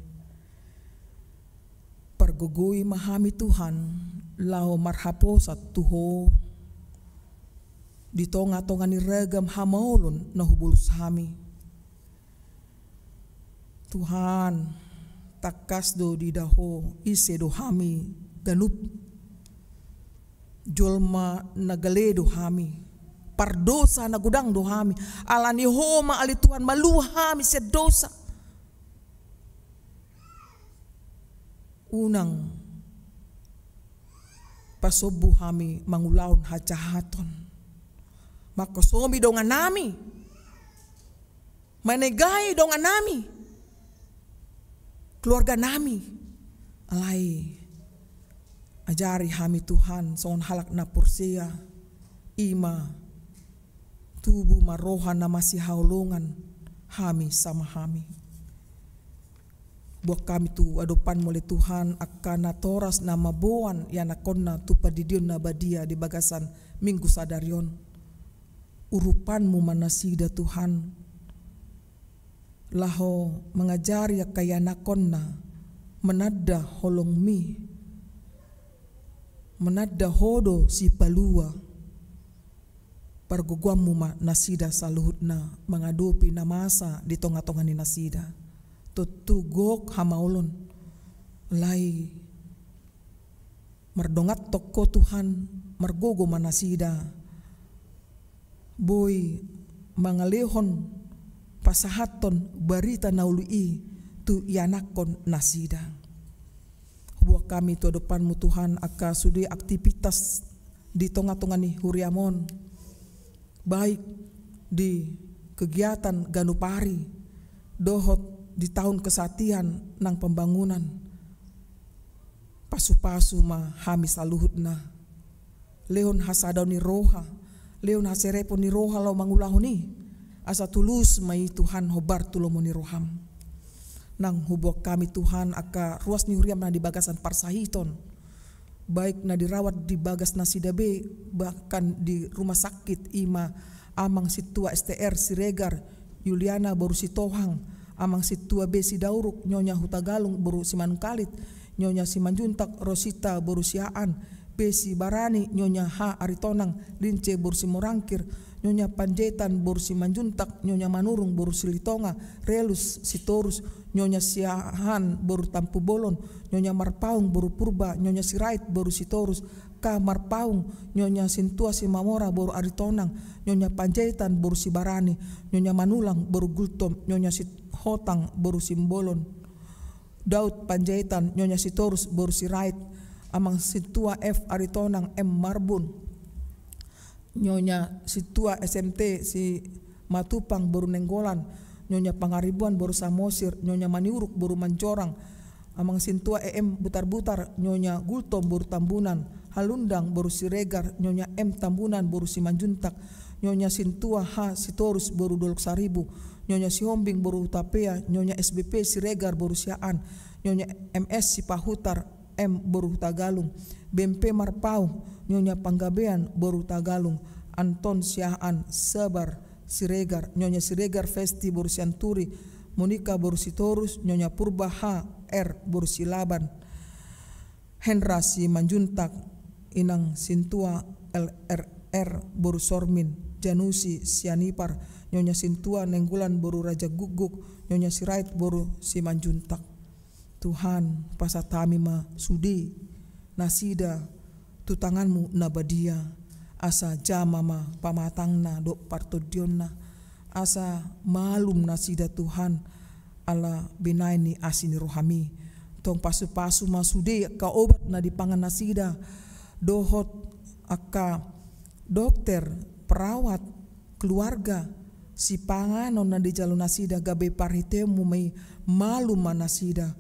Pargogoi ma hami Tuhan, laho marhaposan tu Ho di tongatonga ni ragam hamaolon na hubolus hami. Tuhan, tangkas do diida Ho ise do hami ganup, jolma na gale do hami, pardosa na godang do hami. Alani Ho ma ale Tuhan malua hami sian dosa. Unang pasombu hami mangulahon hajahaton, manghosomi donganami, manegai donganami, keluarganami. Alai ajari hami Tuhan songon halak na porsea, i ma tubu ma roha na masihaholongan hami sama hami. Boan hami tu adopanMu ale Tuhan angka natoras na mamboan ianakhonna tu pandidion na badia di bagasan Minggu sadari on. UrupanMu ma nasida Tuhan, laho mangajari angka ianakhonna mananda holongMi, mananda Ho do Sipalua. PargogoanMu ma nasida saluhutna mangadopi na masa di tongatonga ni nasida. Tontu gok hamaolon, alai mardongan tongko Tuhan, margogo ma nasida boi mangalehon pasahathon barita na uli i tu ianakhon nasida. Huboan hami tu adopanMu Tuhan angka sude aktivitas di tongatonga ni huriaM on, baik di kegiatan ganup ari dohot di taon kesatian nang pembangunan. Pasupasu ma hami saluhutna. Lehon hasadaon ni roha, lehon haserepon ni roha laho mangulahon i, asa tulus ma i Tuhan hombar tu lomo ni rohaM. Nang huboan hami Tuhan angka ruas ni huriaM na di bagasan parsahiton, baik na dirawat di bagas nasida be, bahkan di rumah sakit, i ma Amang Sintua S T R Siregar, Yuliana boru Sitohang, Amang Sintua B Sidauruk, Nyonya Hutagalung boru Simanungkalit, Nyonya Simanjuntak Rosita boru Siaan, B Sibarani, Nyonya H Aritonang, Lince boru Simorangkir, Nyonya Panjaitan boru Simanjuntak, Nyonya Manurung boru Silitonga, Relus Sitorus, Nyonya Siahaan boru Tampubolon, Nyonya Marpaung boru Purba, Nyonya Sirait boru Sitorus, K Marpaung, Nyonya Sintua Simamora boru Aritonang, Nyonya Panjaitan boru Sibarani, Nyonya Manulang boru Gultom, Nyonya Sihotang boru Simbolon, Daud Panjaitan, Nyonya Sitorus boru Sirait, Amang Sintua F Aritonang, M Marbun, Nyonya Sintua S M T Simatupang boru Nainggolan, Nyonya Pangaribuan boru Samosir, Nyonya Maniuruk boru Manjorang, Amang sintua E M Butarbutar, Nyonya Gultom boru Tambunan, Halundang boru Siregar, Nyonya M Tambunan boru Simanjuntak, Nyonya sintua H Sitorus boru Dolok Saribu, Nyonya Sihombing boru Hutapea, Nyonya S B P Siregar boru Siaan, Nyonya M S Sipahutar M boru Hutagalung, B M P Marpau, Nyonya Panggabean boru Hutagalung, Anton Siaan Sabar Siregar, Nyonya Siregar Festi boru Sianturi, Monika boru Sitorus, Nyonya Purba H R boru Silaban, Hendra Simanjuntak, Inang sintua L R R boru Sormin, Janusi Sianipar, Nyonya sintua Nainggolan boru Raja Guguk, Nyonya Sirait boru Simanjuntak. Tuhan, pasahat hami ma sude nasida tu tanganmu na badia, asa jama ma pamatangna dohot partondionna, asa malum nasida Tuhan, ala binahen ni asi ni rohami. Tong pasupasu ma sude angka obat na dipangan nasida, dohot angka dokter, perawat, keluarga, sipanganon na dijalo nasida gabe parhiteonmu ma i, malum ma nasida.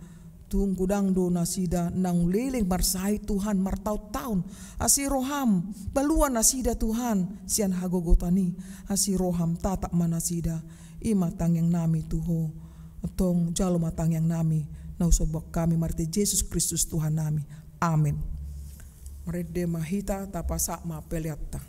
Tung godang do nasida naung leleng marsahit Tuhan martaon-taon. Asi roham, palua nasida Tuhan sian hagogotan i. Asi roham, tatap ma nasida. I ma tangiang nami tu Ho. Tong jalo ma tangiang nami na husomba hami marhite Jesus Kristus Tuhan nami. Amen. Marende ma hita, tapasahat ma peleanta.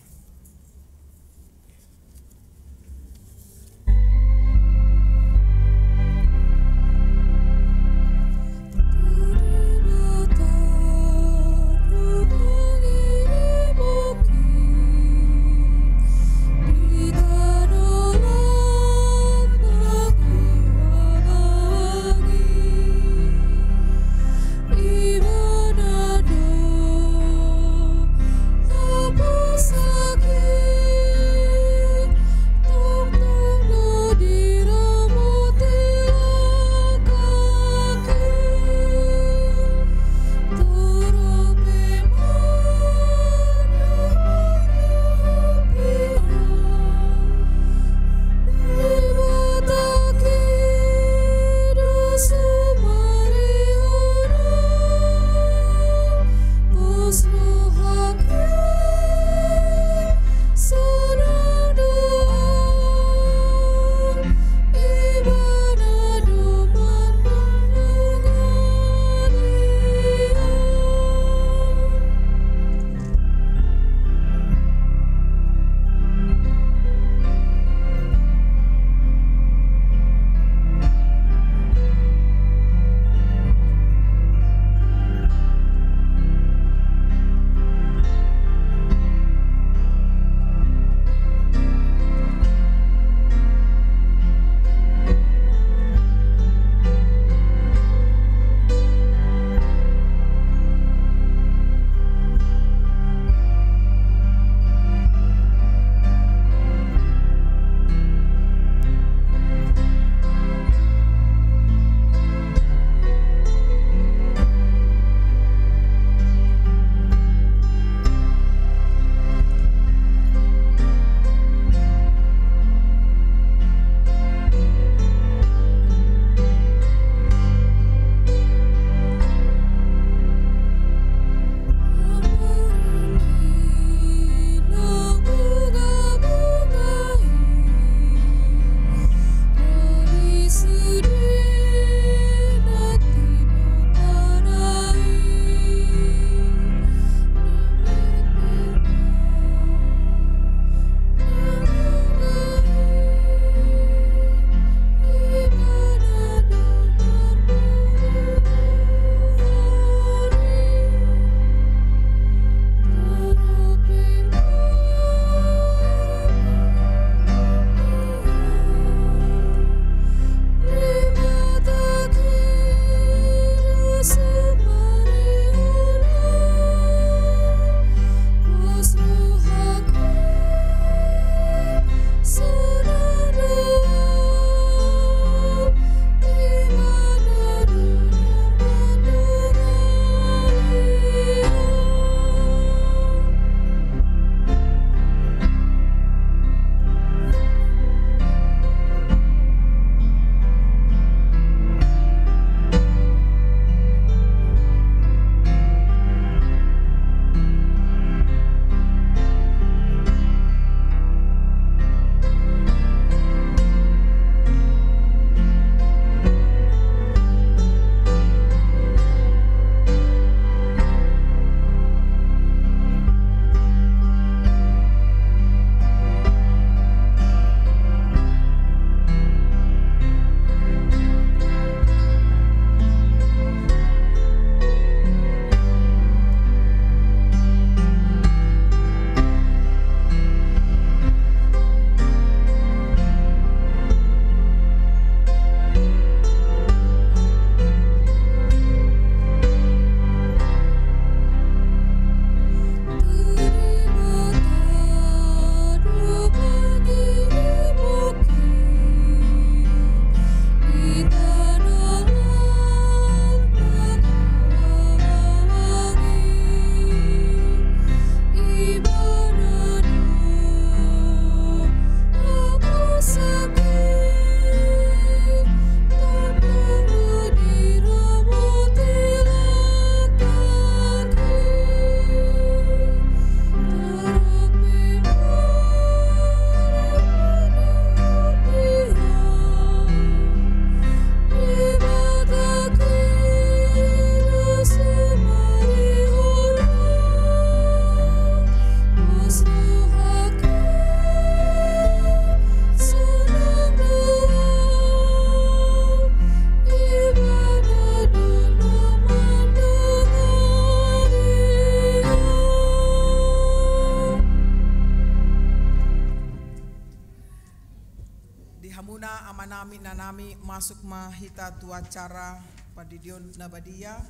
Amanami, inanami, masuk ma hita tu acara pandidion na badia.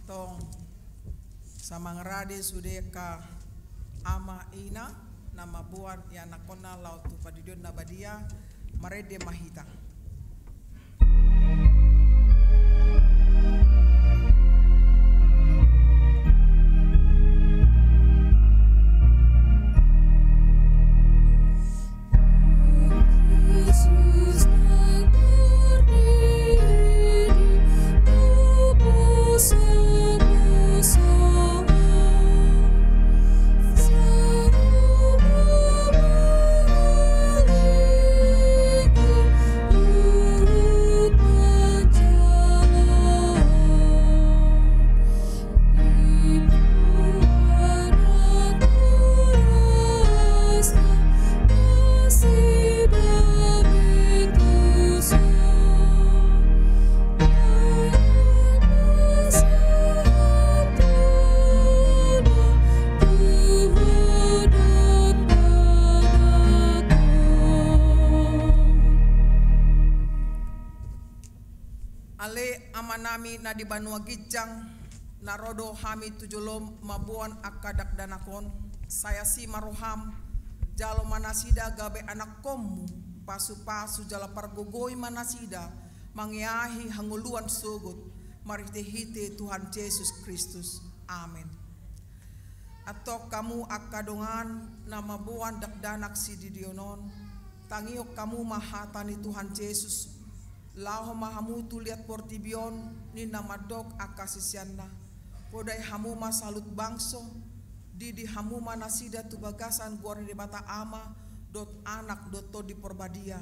Tong samangarade sude angka ama ina na mamboan ianakkonna laho tu pandidion na badia, marende ma hita. Ale Amanami na di banua ginjang, na ro do hami tu jolom mamboan angka dakdanak on, sai asi ma roham, jalo ma nasida gabe anakkonmu, pasupasu jala pargogoi ma nasida mangeahi hangoluan sogot, marhitehite Tuhan Jesus Kristus. Amen. Antong hamu angka dongan na mamboan dakdanak sididion on, tangihon hamu ma hata ni Tuhan Jesus. Laho ma hamu tu liat portibi on, ninna mandok angka siseanna: Podai hamu ma saluhut bangso, didi hamu ma nasida tu bagasan goar ni Debata Ama, dohot Anak, dohot Tondi Porbadia.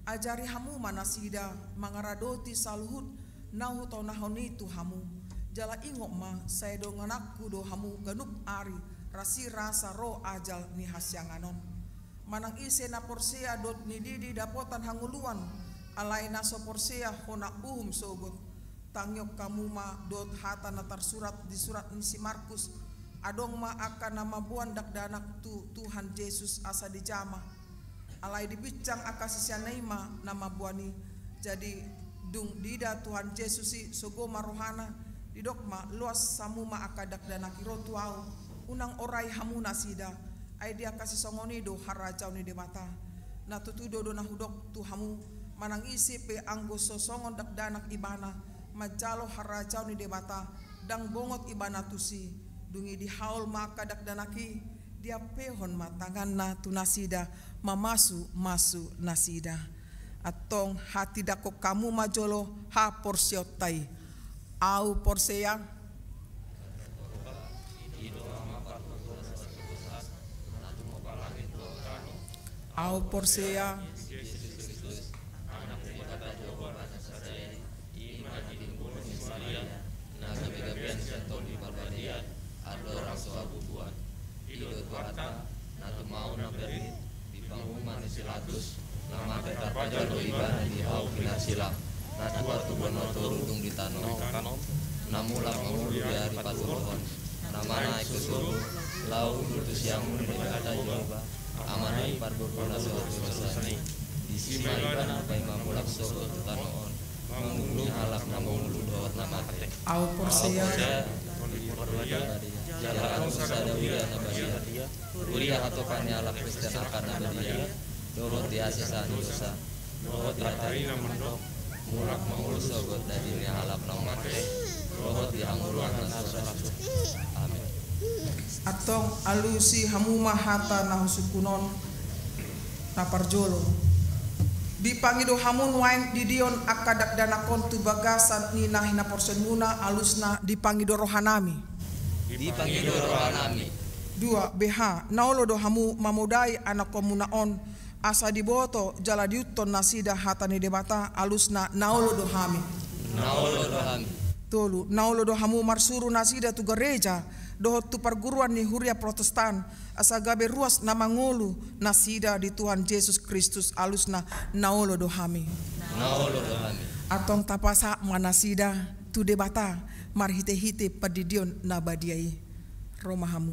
Ajari hamu ma nasida mangaradoti saluhut na hutonahon i tu hamu. Jala ingot ma, sai donganakku do hamu ganup ari, rasirasa ro ajal ni hasiangan on. Manang ise na porsea dohot nididi dapotan hangoluan, alai na so porsea hona uhum sogot. Tangihon hamu ma dohot hata na tarsurat di surat ni si Markus: Adong ma angka na mamboan dakdanak tu Tuhan Jesus asa dijama. Alai dibinsang angka siseanna i ma na mamboan i. Jadi dung diida Tuhan Jesus i, sogo ma rohana, didok ma: Loas hamu ma angka dakdanak i ro tu ahu, unang orai hamu nasida. Ai di angka sisongon i do harajaon ni Debata. Na tutu do, do na hudok tu hamu, manang ise pe anggo so songon dakdanak ibana manjalo harajaon ni Debata, ndang bongot ibana tusi. Dung i dihaol ma angka dakdanak i, diampehon ma tanganna tu nasida, mamasumasu nasida. Antong hatindangkon hamu ma jolo haporseaonta i. Ahu porsea. Ahu porsea. Na gabe-gabean sian Tondi Parbadia, andorang so habubuhan. I do Tuhanta, na tumaon na berrit, di panguhuman ni si Latus, na mate tarpajalo ibana di hau pinarsilang, na tua tu banua toru dung di tano on, na mulak mangolu di ari patuduhon, na manaek tu surgo, laho hundul tu siamun ni Debata Jahowa, Amana i pargogoi na so hatudosan i. Disi ma ibana paima mulak sogot tu tano on, mangulungi halak na mangolu dohot na mate. Ahu porsea. Jala adong sada huria na badia, huria hatopan ni halak Kristen angka na badia, dohot di hasesaan ni dosa, dohot di hatarimaan na mandok, mulak mangolu sogot dadi ni halak naung mate, dohot di hangoluan na so ra suhi. Amen. Antong alusi hamu ma hata na husungkun on. Na parjolo, dipangido hamu nuaeng didion angka dakdanak on tu bagasan ni na hinaporseaonmuna alusna dipangido rohanami. Dipangido rohanami. Dua, beha, na olo do hamu mamodai anakkonmuna on, asa diboto jala diihuthon nasida hata ni Debata alusna na olo do hami. Na olo do hami. Tolu, na olo do hamu marsuru nasida tu gareja, dohot tu parguruan ni huria Protestan, asa gabe ruas na mangolu nasida di Tuhan Jesus Kristus alusna na olo do hami. Na olo do hami. Antong tapasahat ma nasida tu Debata marhite-hite pandidion na badia i. Ro ma hamu.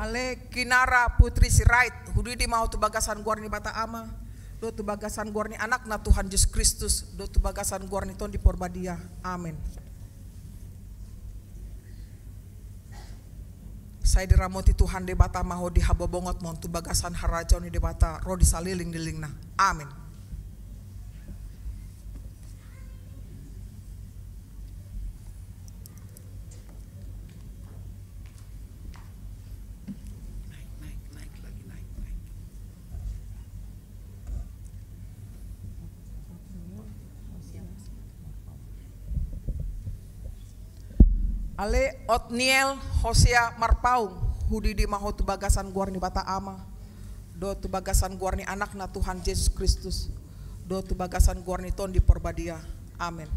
Ale Kinara Putri Sirait, hudidi ma ho tu bagasan goar ni Debata Ama, dohot tu bagasan goar ni Anakna Tuhan Jesus Kristus, dohot tu bagasan goar ni Tondi Porbadia. Amen. Sai diramoti Tuhan Debata ma ho di habobongot ma on tu bagasan harajaon ni Debata ro di saleleng ni lelengna. Amen. Ale Otniel Hosea Marpaung, hudidi ma ho tu bagasan goar ni Debata Ama, dohot tu bagasan goar ni Anakna Tuhan Jesus Kristus, dohot tu bagasan goar ni Tondi Porbadia. Amen.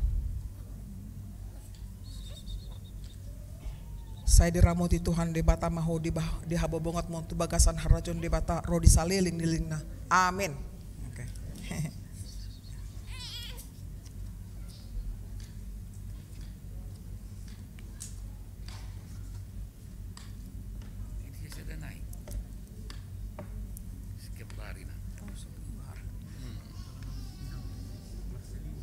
Sai diramoti Tuhan Debata ma ho di bah-, di habobongot ma on tu bagasan harajaon Debata ro di saleleng ni lelengna. Amen. Oke. Ini saya ada naik. Sekian hari, nah. Oh, sekian hari. Hmm. Marcelino.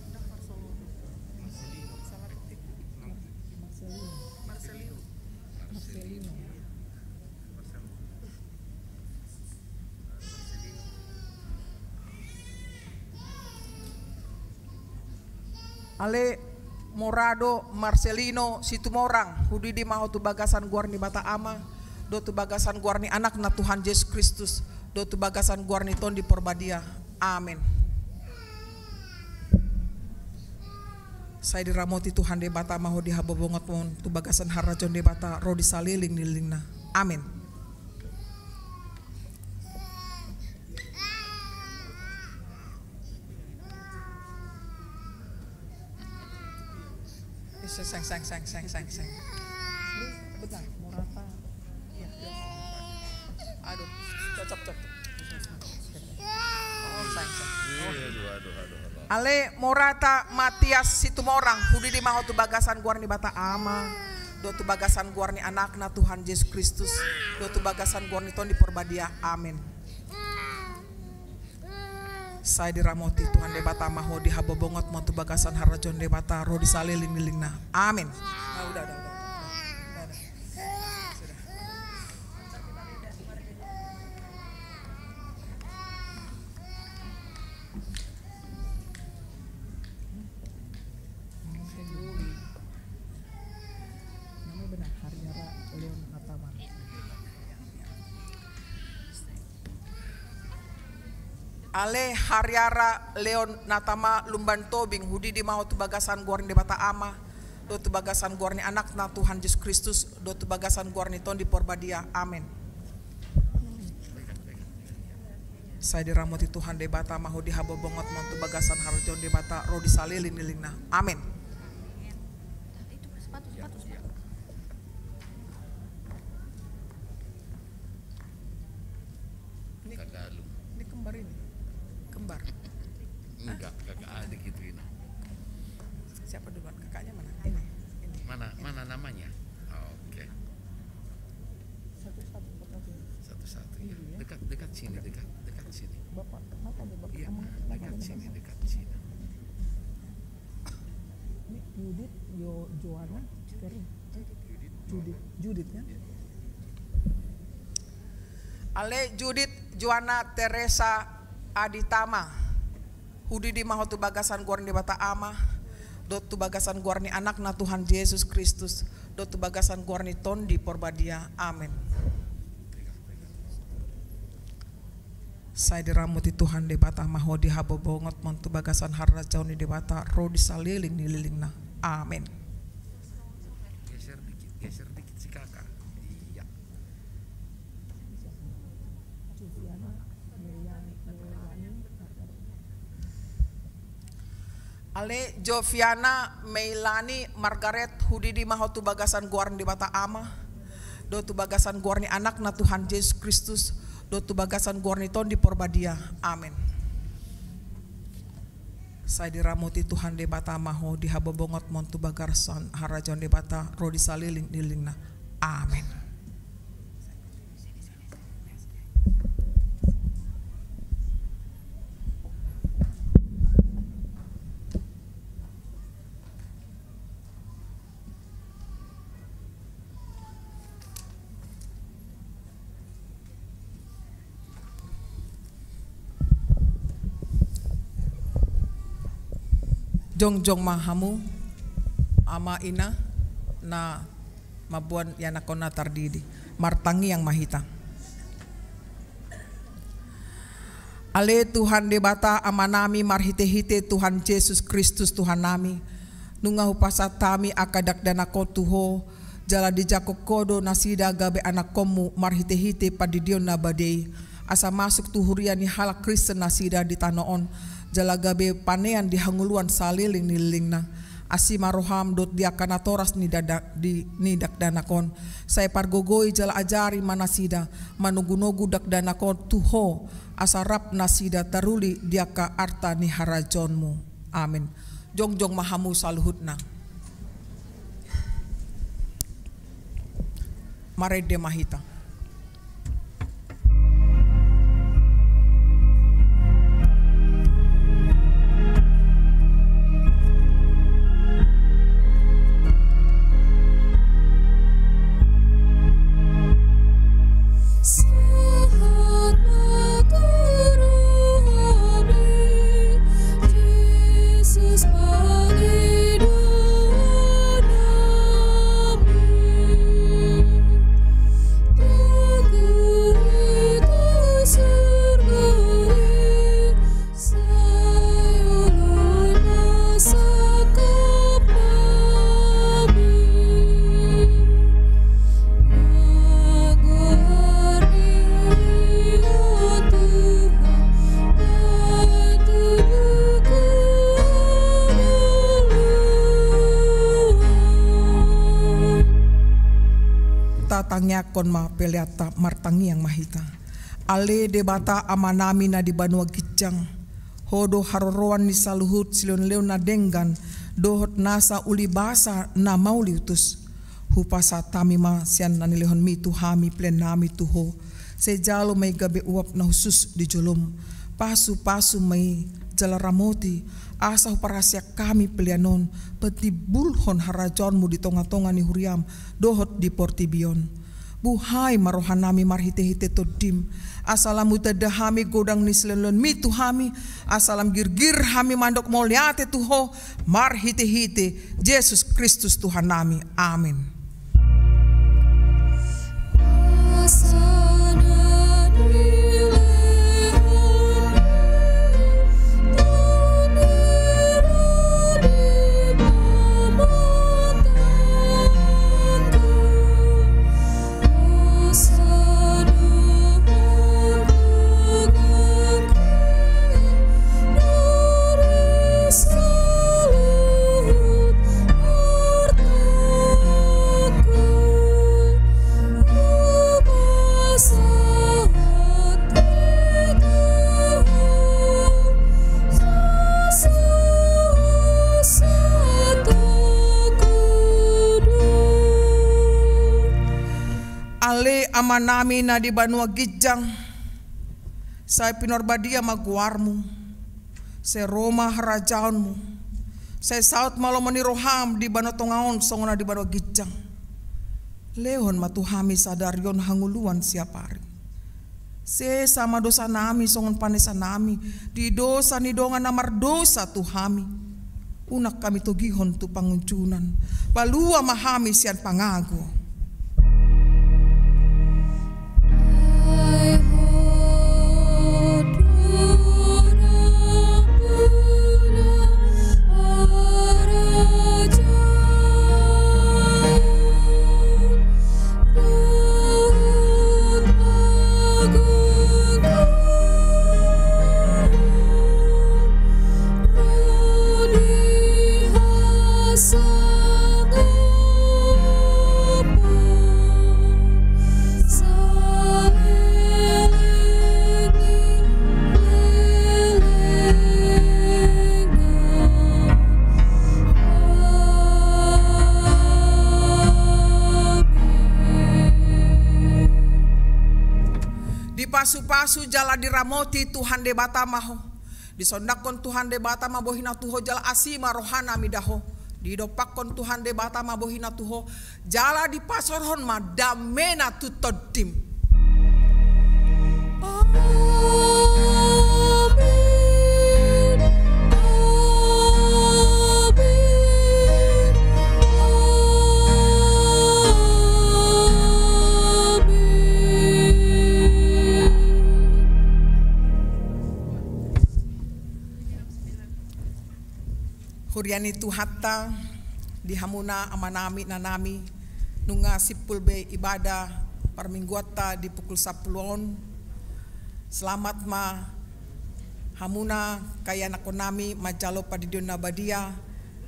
Marcelino. Marcelino. Marcelino. Ale Morado Marcelino Situmorang, hudidi ma ho tu bagasan goar ni Debata Ama, dohot tu bagasan goar ni Anakna Tuhan Jesus Kristus, dohot tu bagasan goar ni Tondi Porbadia. Amen. Sai diramoti Tuhan Debata ma ho di habobongot ma on tu bagasan harajaon Debata ro di saleleng ni lelengna. Amen. Eh, seng, seng, seng. Ini bentar, mau rata. Iya. Aduh, cocok, cocok. Oh, seng, seng. Oh. Iya, aduh, aduh, aduh, aduh. Ale Morata Matias Situmorang, hudidi ma ho tu bagasan goar ni Debata Ama, dohot tu bagasan goar ni Anakna Tuhan Jesus Kristus, dohot tu bagasan goar ni Tondi Porbadia. Amen. Sai diramoti Tuhan Debata ma ho di habobongot ma on tu bagasan harajaon Debata ro di saleleng ni lelengna. Amen. Nah, udah, udah, udah. Udah, udah. Sudah. Namanya benar, Hariara Leon Natama. Ale Hariara Leon Natama Lumban Tobing, hudidi ma ho tu bagasan goar ni Debata Ama, dohot tu bagasan goar ni Anakna Tuhan Jesus Kristus, dohot tu bagasan goar ni Tondi Porbadia. Amen. Sai diramoti Tuhan Debata ma ho di habobongot ma on tu bagasan harajaon Debata ro di saleleng ni lelengna. Amen. Ini, ini kembar ini. Kembar. Enggak, kakak adik itu ini. Siapa duluan? Kakaknya mana? Ini. Ini. Mana, mana namanya? Oke. Satu-satu, satu-satu. Satu-satu, ya. Iya. Dekat, dekat sini, dekat, dekat sini. Bapak, kenapa nih, Bapak? Iya, dekat sini, dekat sini. Ini Judit, Jo-, Joanna, Teresa. Judit, Judit, kan? Ale Judit Joanna Teresa Aditama. Hudidi ma ho tu bagasan goar ni Debata Ama, dohot tu bagasan goar ni Anakna Tuhan Jesus Kristus, dohot tu bagasan goar ni Tondi Porbadia. Amen. Sai diramoti Tuhan Debata ma ho di habobongot ma on tu bagasan harajaon ni Debata ro di saleleng ni lelengna. Amen. Geser dikit, geser dikit si kakak. Iya. Ale Joviana Meilani Margaret, hudidi ma ho tu bagasan goar ni Debata Ama, dohot tu bagasan goar ni Anakna Tuhan Jesus Kristus, dohot tu bagasan goar ni Tondi Porbadia. Amen. Sai diramoti Tuhan Debata ma ho di habobongot mon tu bagasan harajaon Debata ro di saleleng ni lelengna. Amen. Jongjong ma hamu, ama ina, na mamboan ianakhonna tardidi. Martangiang ma hita. Ale Tuhan Debata Amanami, marhitehite Tuhan Jesus Kristus Tuhannami, nunga hupasahat hami angka dakdanakhon tu Ho, jala dijangkon Ho do nasida gabe anakhonmu marhitehite pandidion na badia i, asa masuk tu huria ni halak Kristen nasida di tano on, jala gabe panean di hangoluan saleleng ni lelengna. Asi ma roham dohot di angka natoras ni dada-, di, ni dakdanak on. Sai pargogoi jala ajari ma nasida manogunogu dakdanak on tu Ho, asa rap nasida taruli di angka arta ni harajaonmu. Amen. Jongjong ma hamu saluhutna. Marende ma hita. Tatangiangkon ma peleanta, martangiang ma hita. Ale Debata Amanami na di banua ginjang, Ho do haroroan ni saluhut silehonlehon na denggan dohot nasa ulibasa na mauliutus. Hupasahat hami ma sian na nilehonmi tu hami peleannami tu Ho. Sai jalo ma i gabe uap na hushus di jolom. Pasupasu ma i jala ramoti, asa huparhaseang hami pelean on patimbulhon harajaonmu di tongatonga ni huriam dohot di portibi on. Buhai ma rohanami marhitehite Tondim, asa lam hutanda hami godang ni silehonlehonmi tu hami, asa lam girgir hami mandok mauliate tu Ho, marhitehite Jesus Kristus Tuhannami. Amen. Ale Amanami na di banua ginjang, sai pinarbadia ma goarmu, sai ro ma harajaonmu, sai saut ma lomo ni roham di banua tonga on songon na di banua ginjang. Lehon ma tu hami sadari on hangoluan siapari. Sesa ma dosanami songon panesanami di dosa ni dongan na mardosa tu hami. Unang hami togihon tu pangunjunan. Palua ma hami sian pangago. Pasu-pasu jala diramoti Tuhan Debata ma ho. Disondangkon Tuhan Debata ma bohina tu ho jala asi ma rohana mida ho. Didompakkon Tuhan Debata ma bohina tu ho jala dipasaorhon ma damena tu tondim. Amin. Amin. Amin. Huria ni Tuhanta, di hamuna amanami inanami, nunga simpul be ibadah parmingguanta di pukul sampulu on. Selamat ma hamuna ianakhonami manjalo pandidion na badia,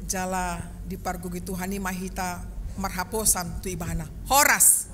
jala dipargogoi Tuhan i ma hita marhaposan tu Ibana. Horas.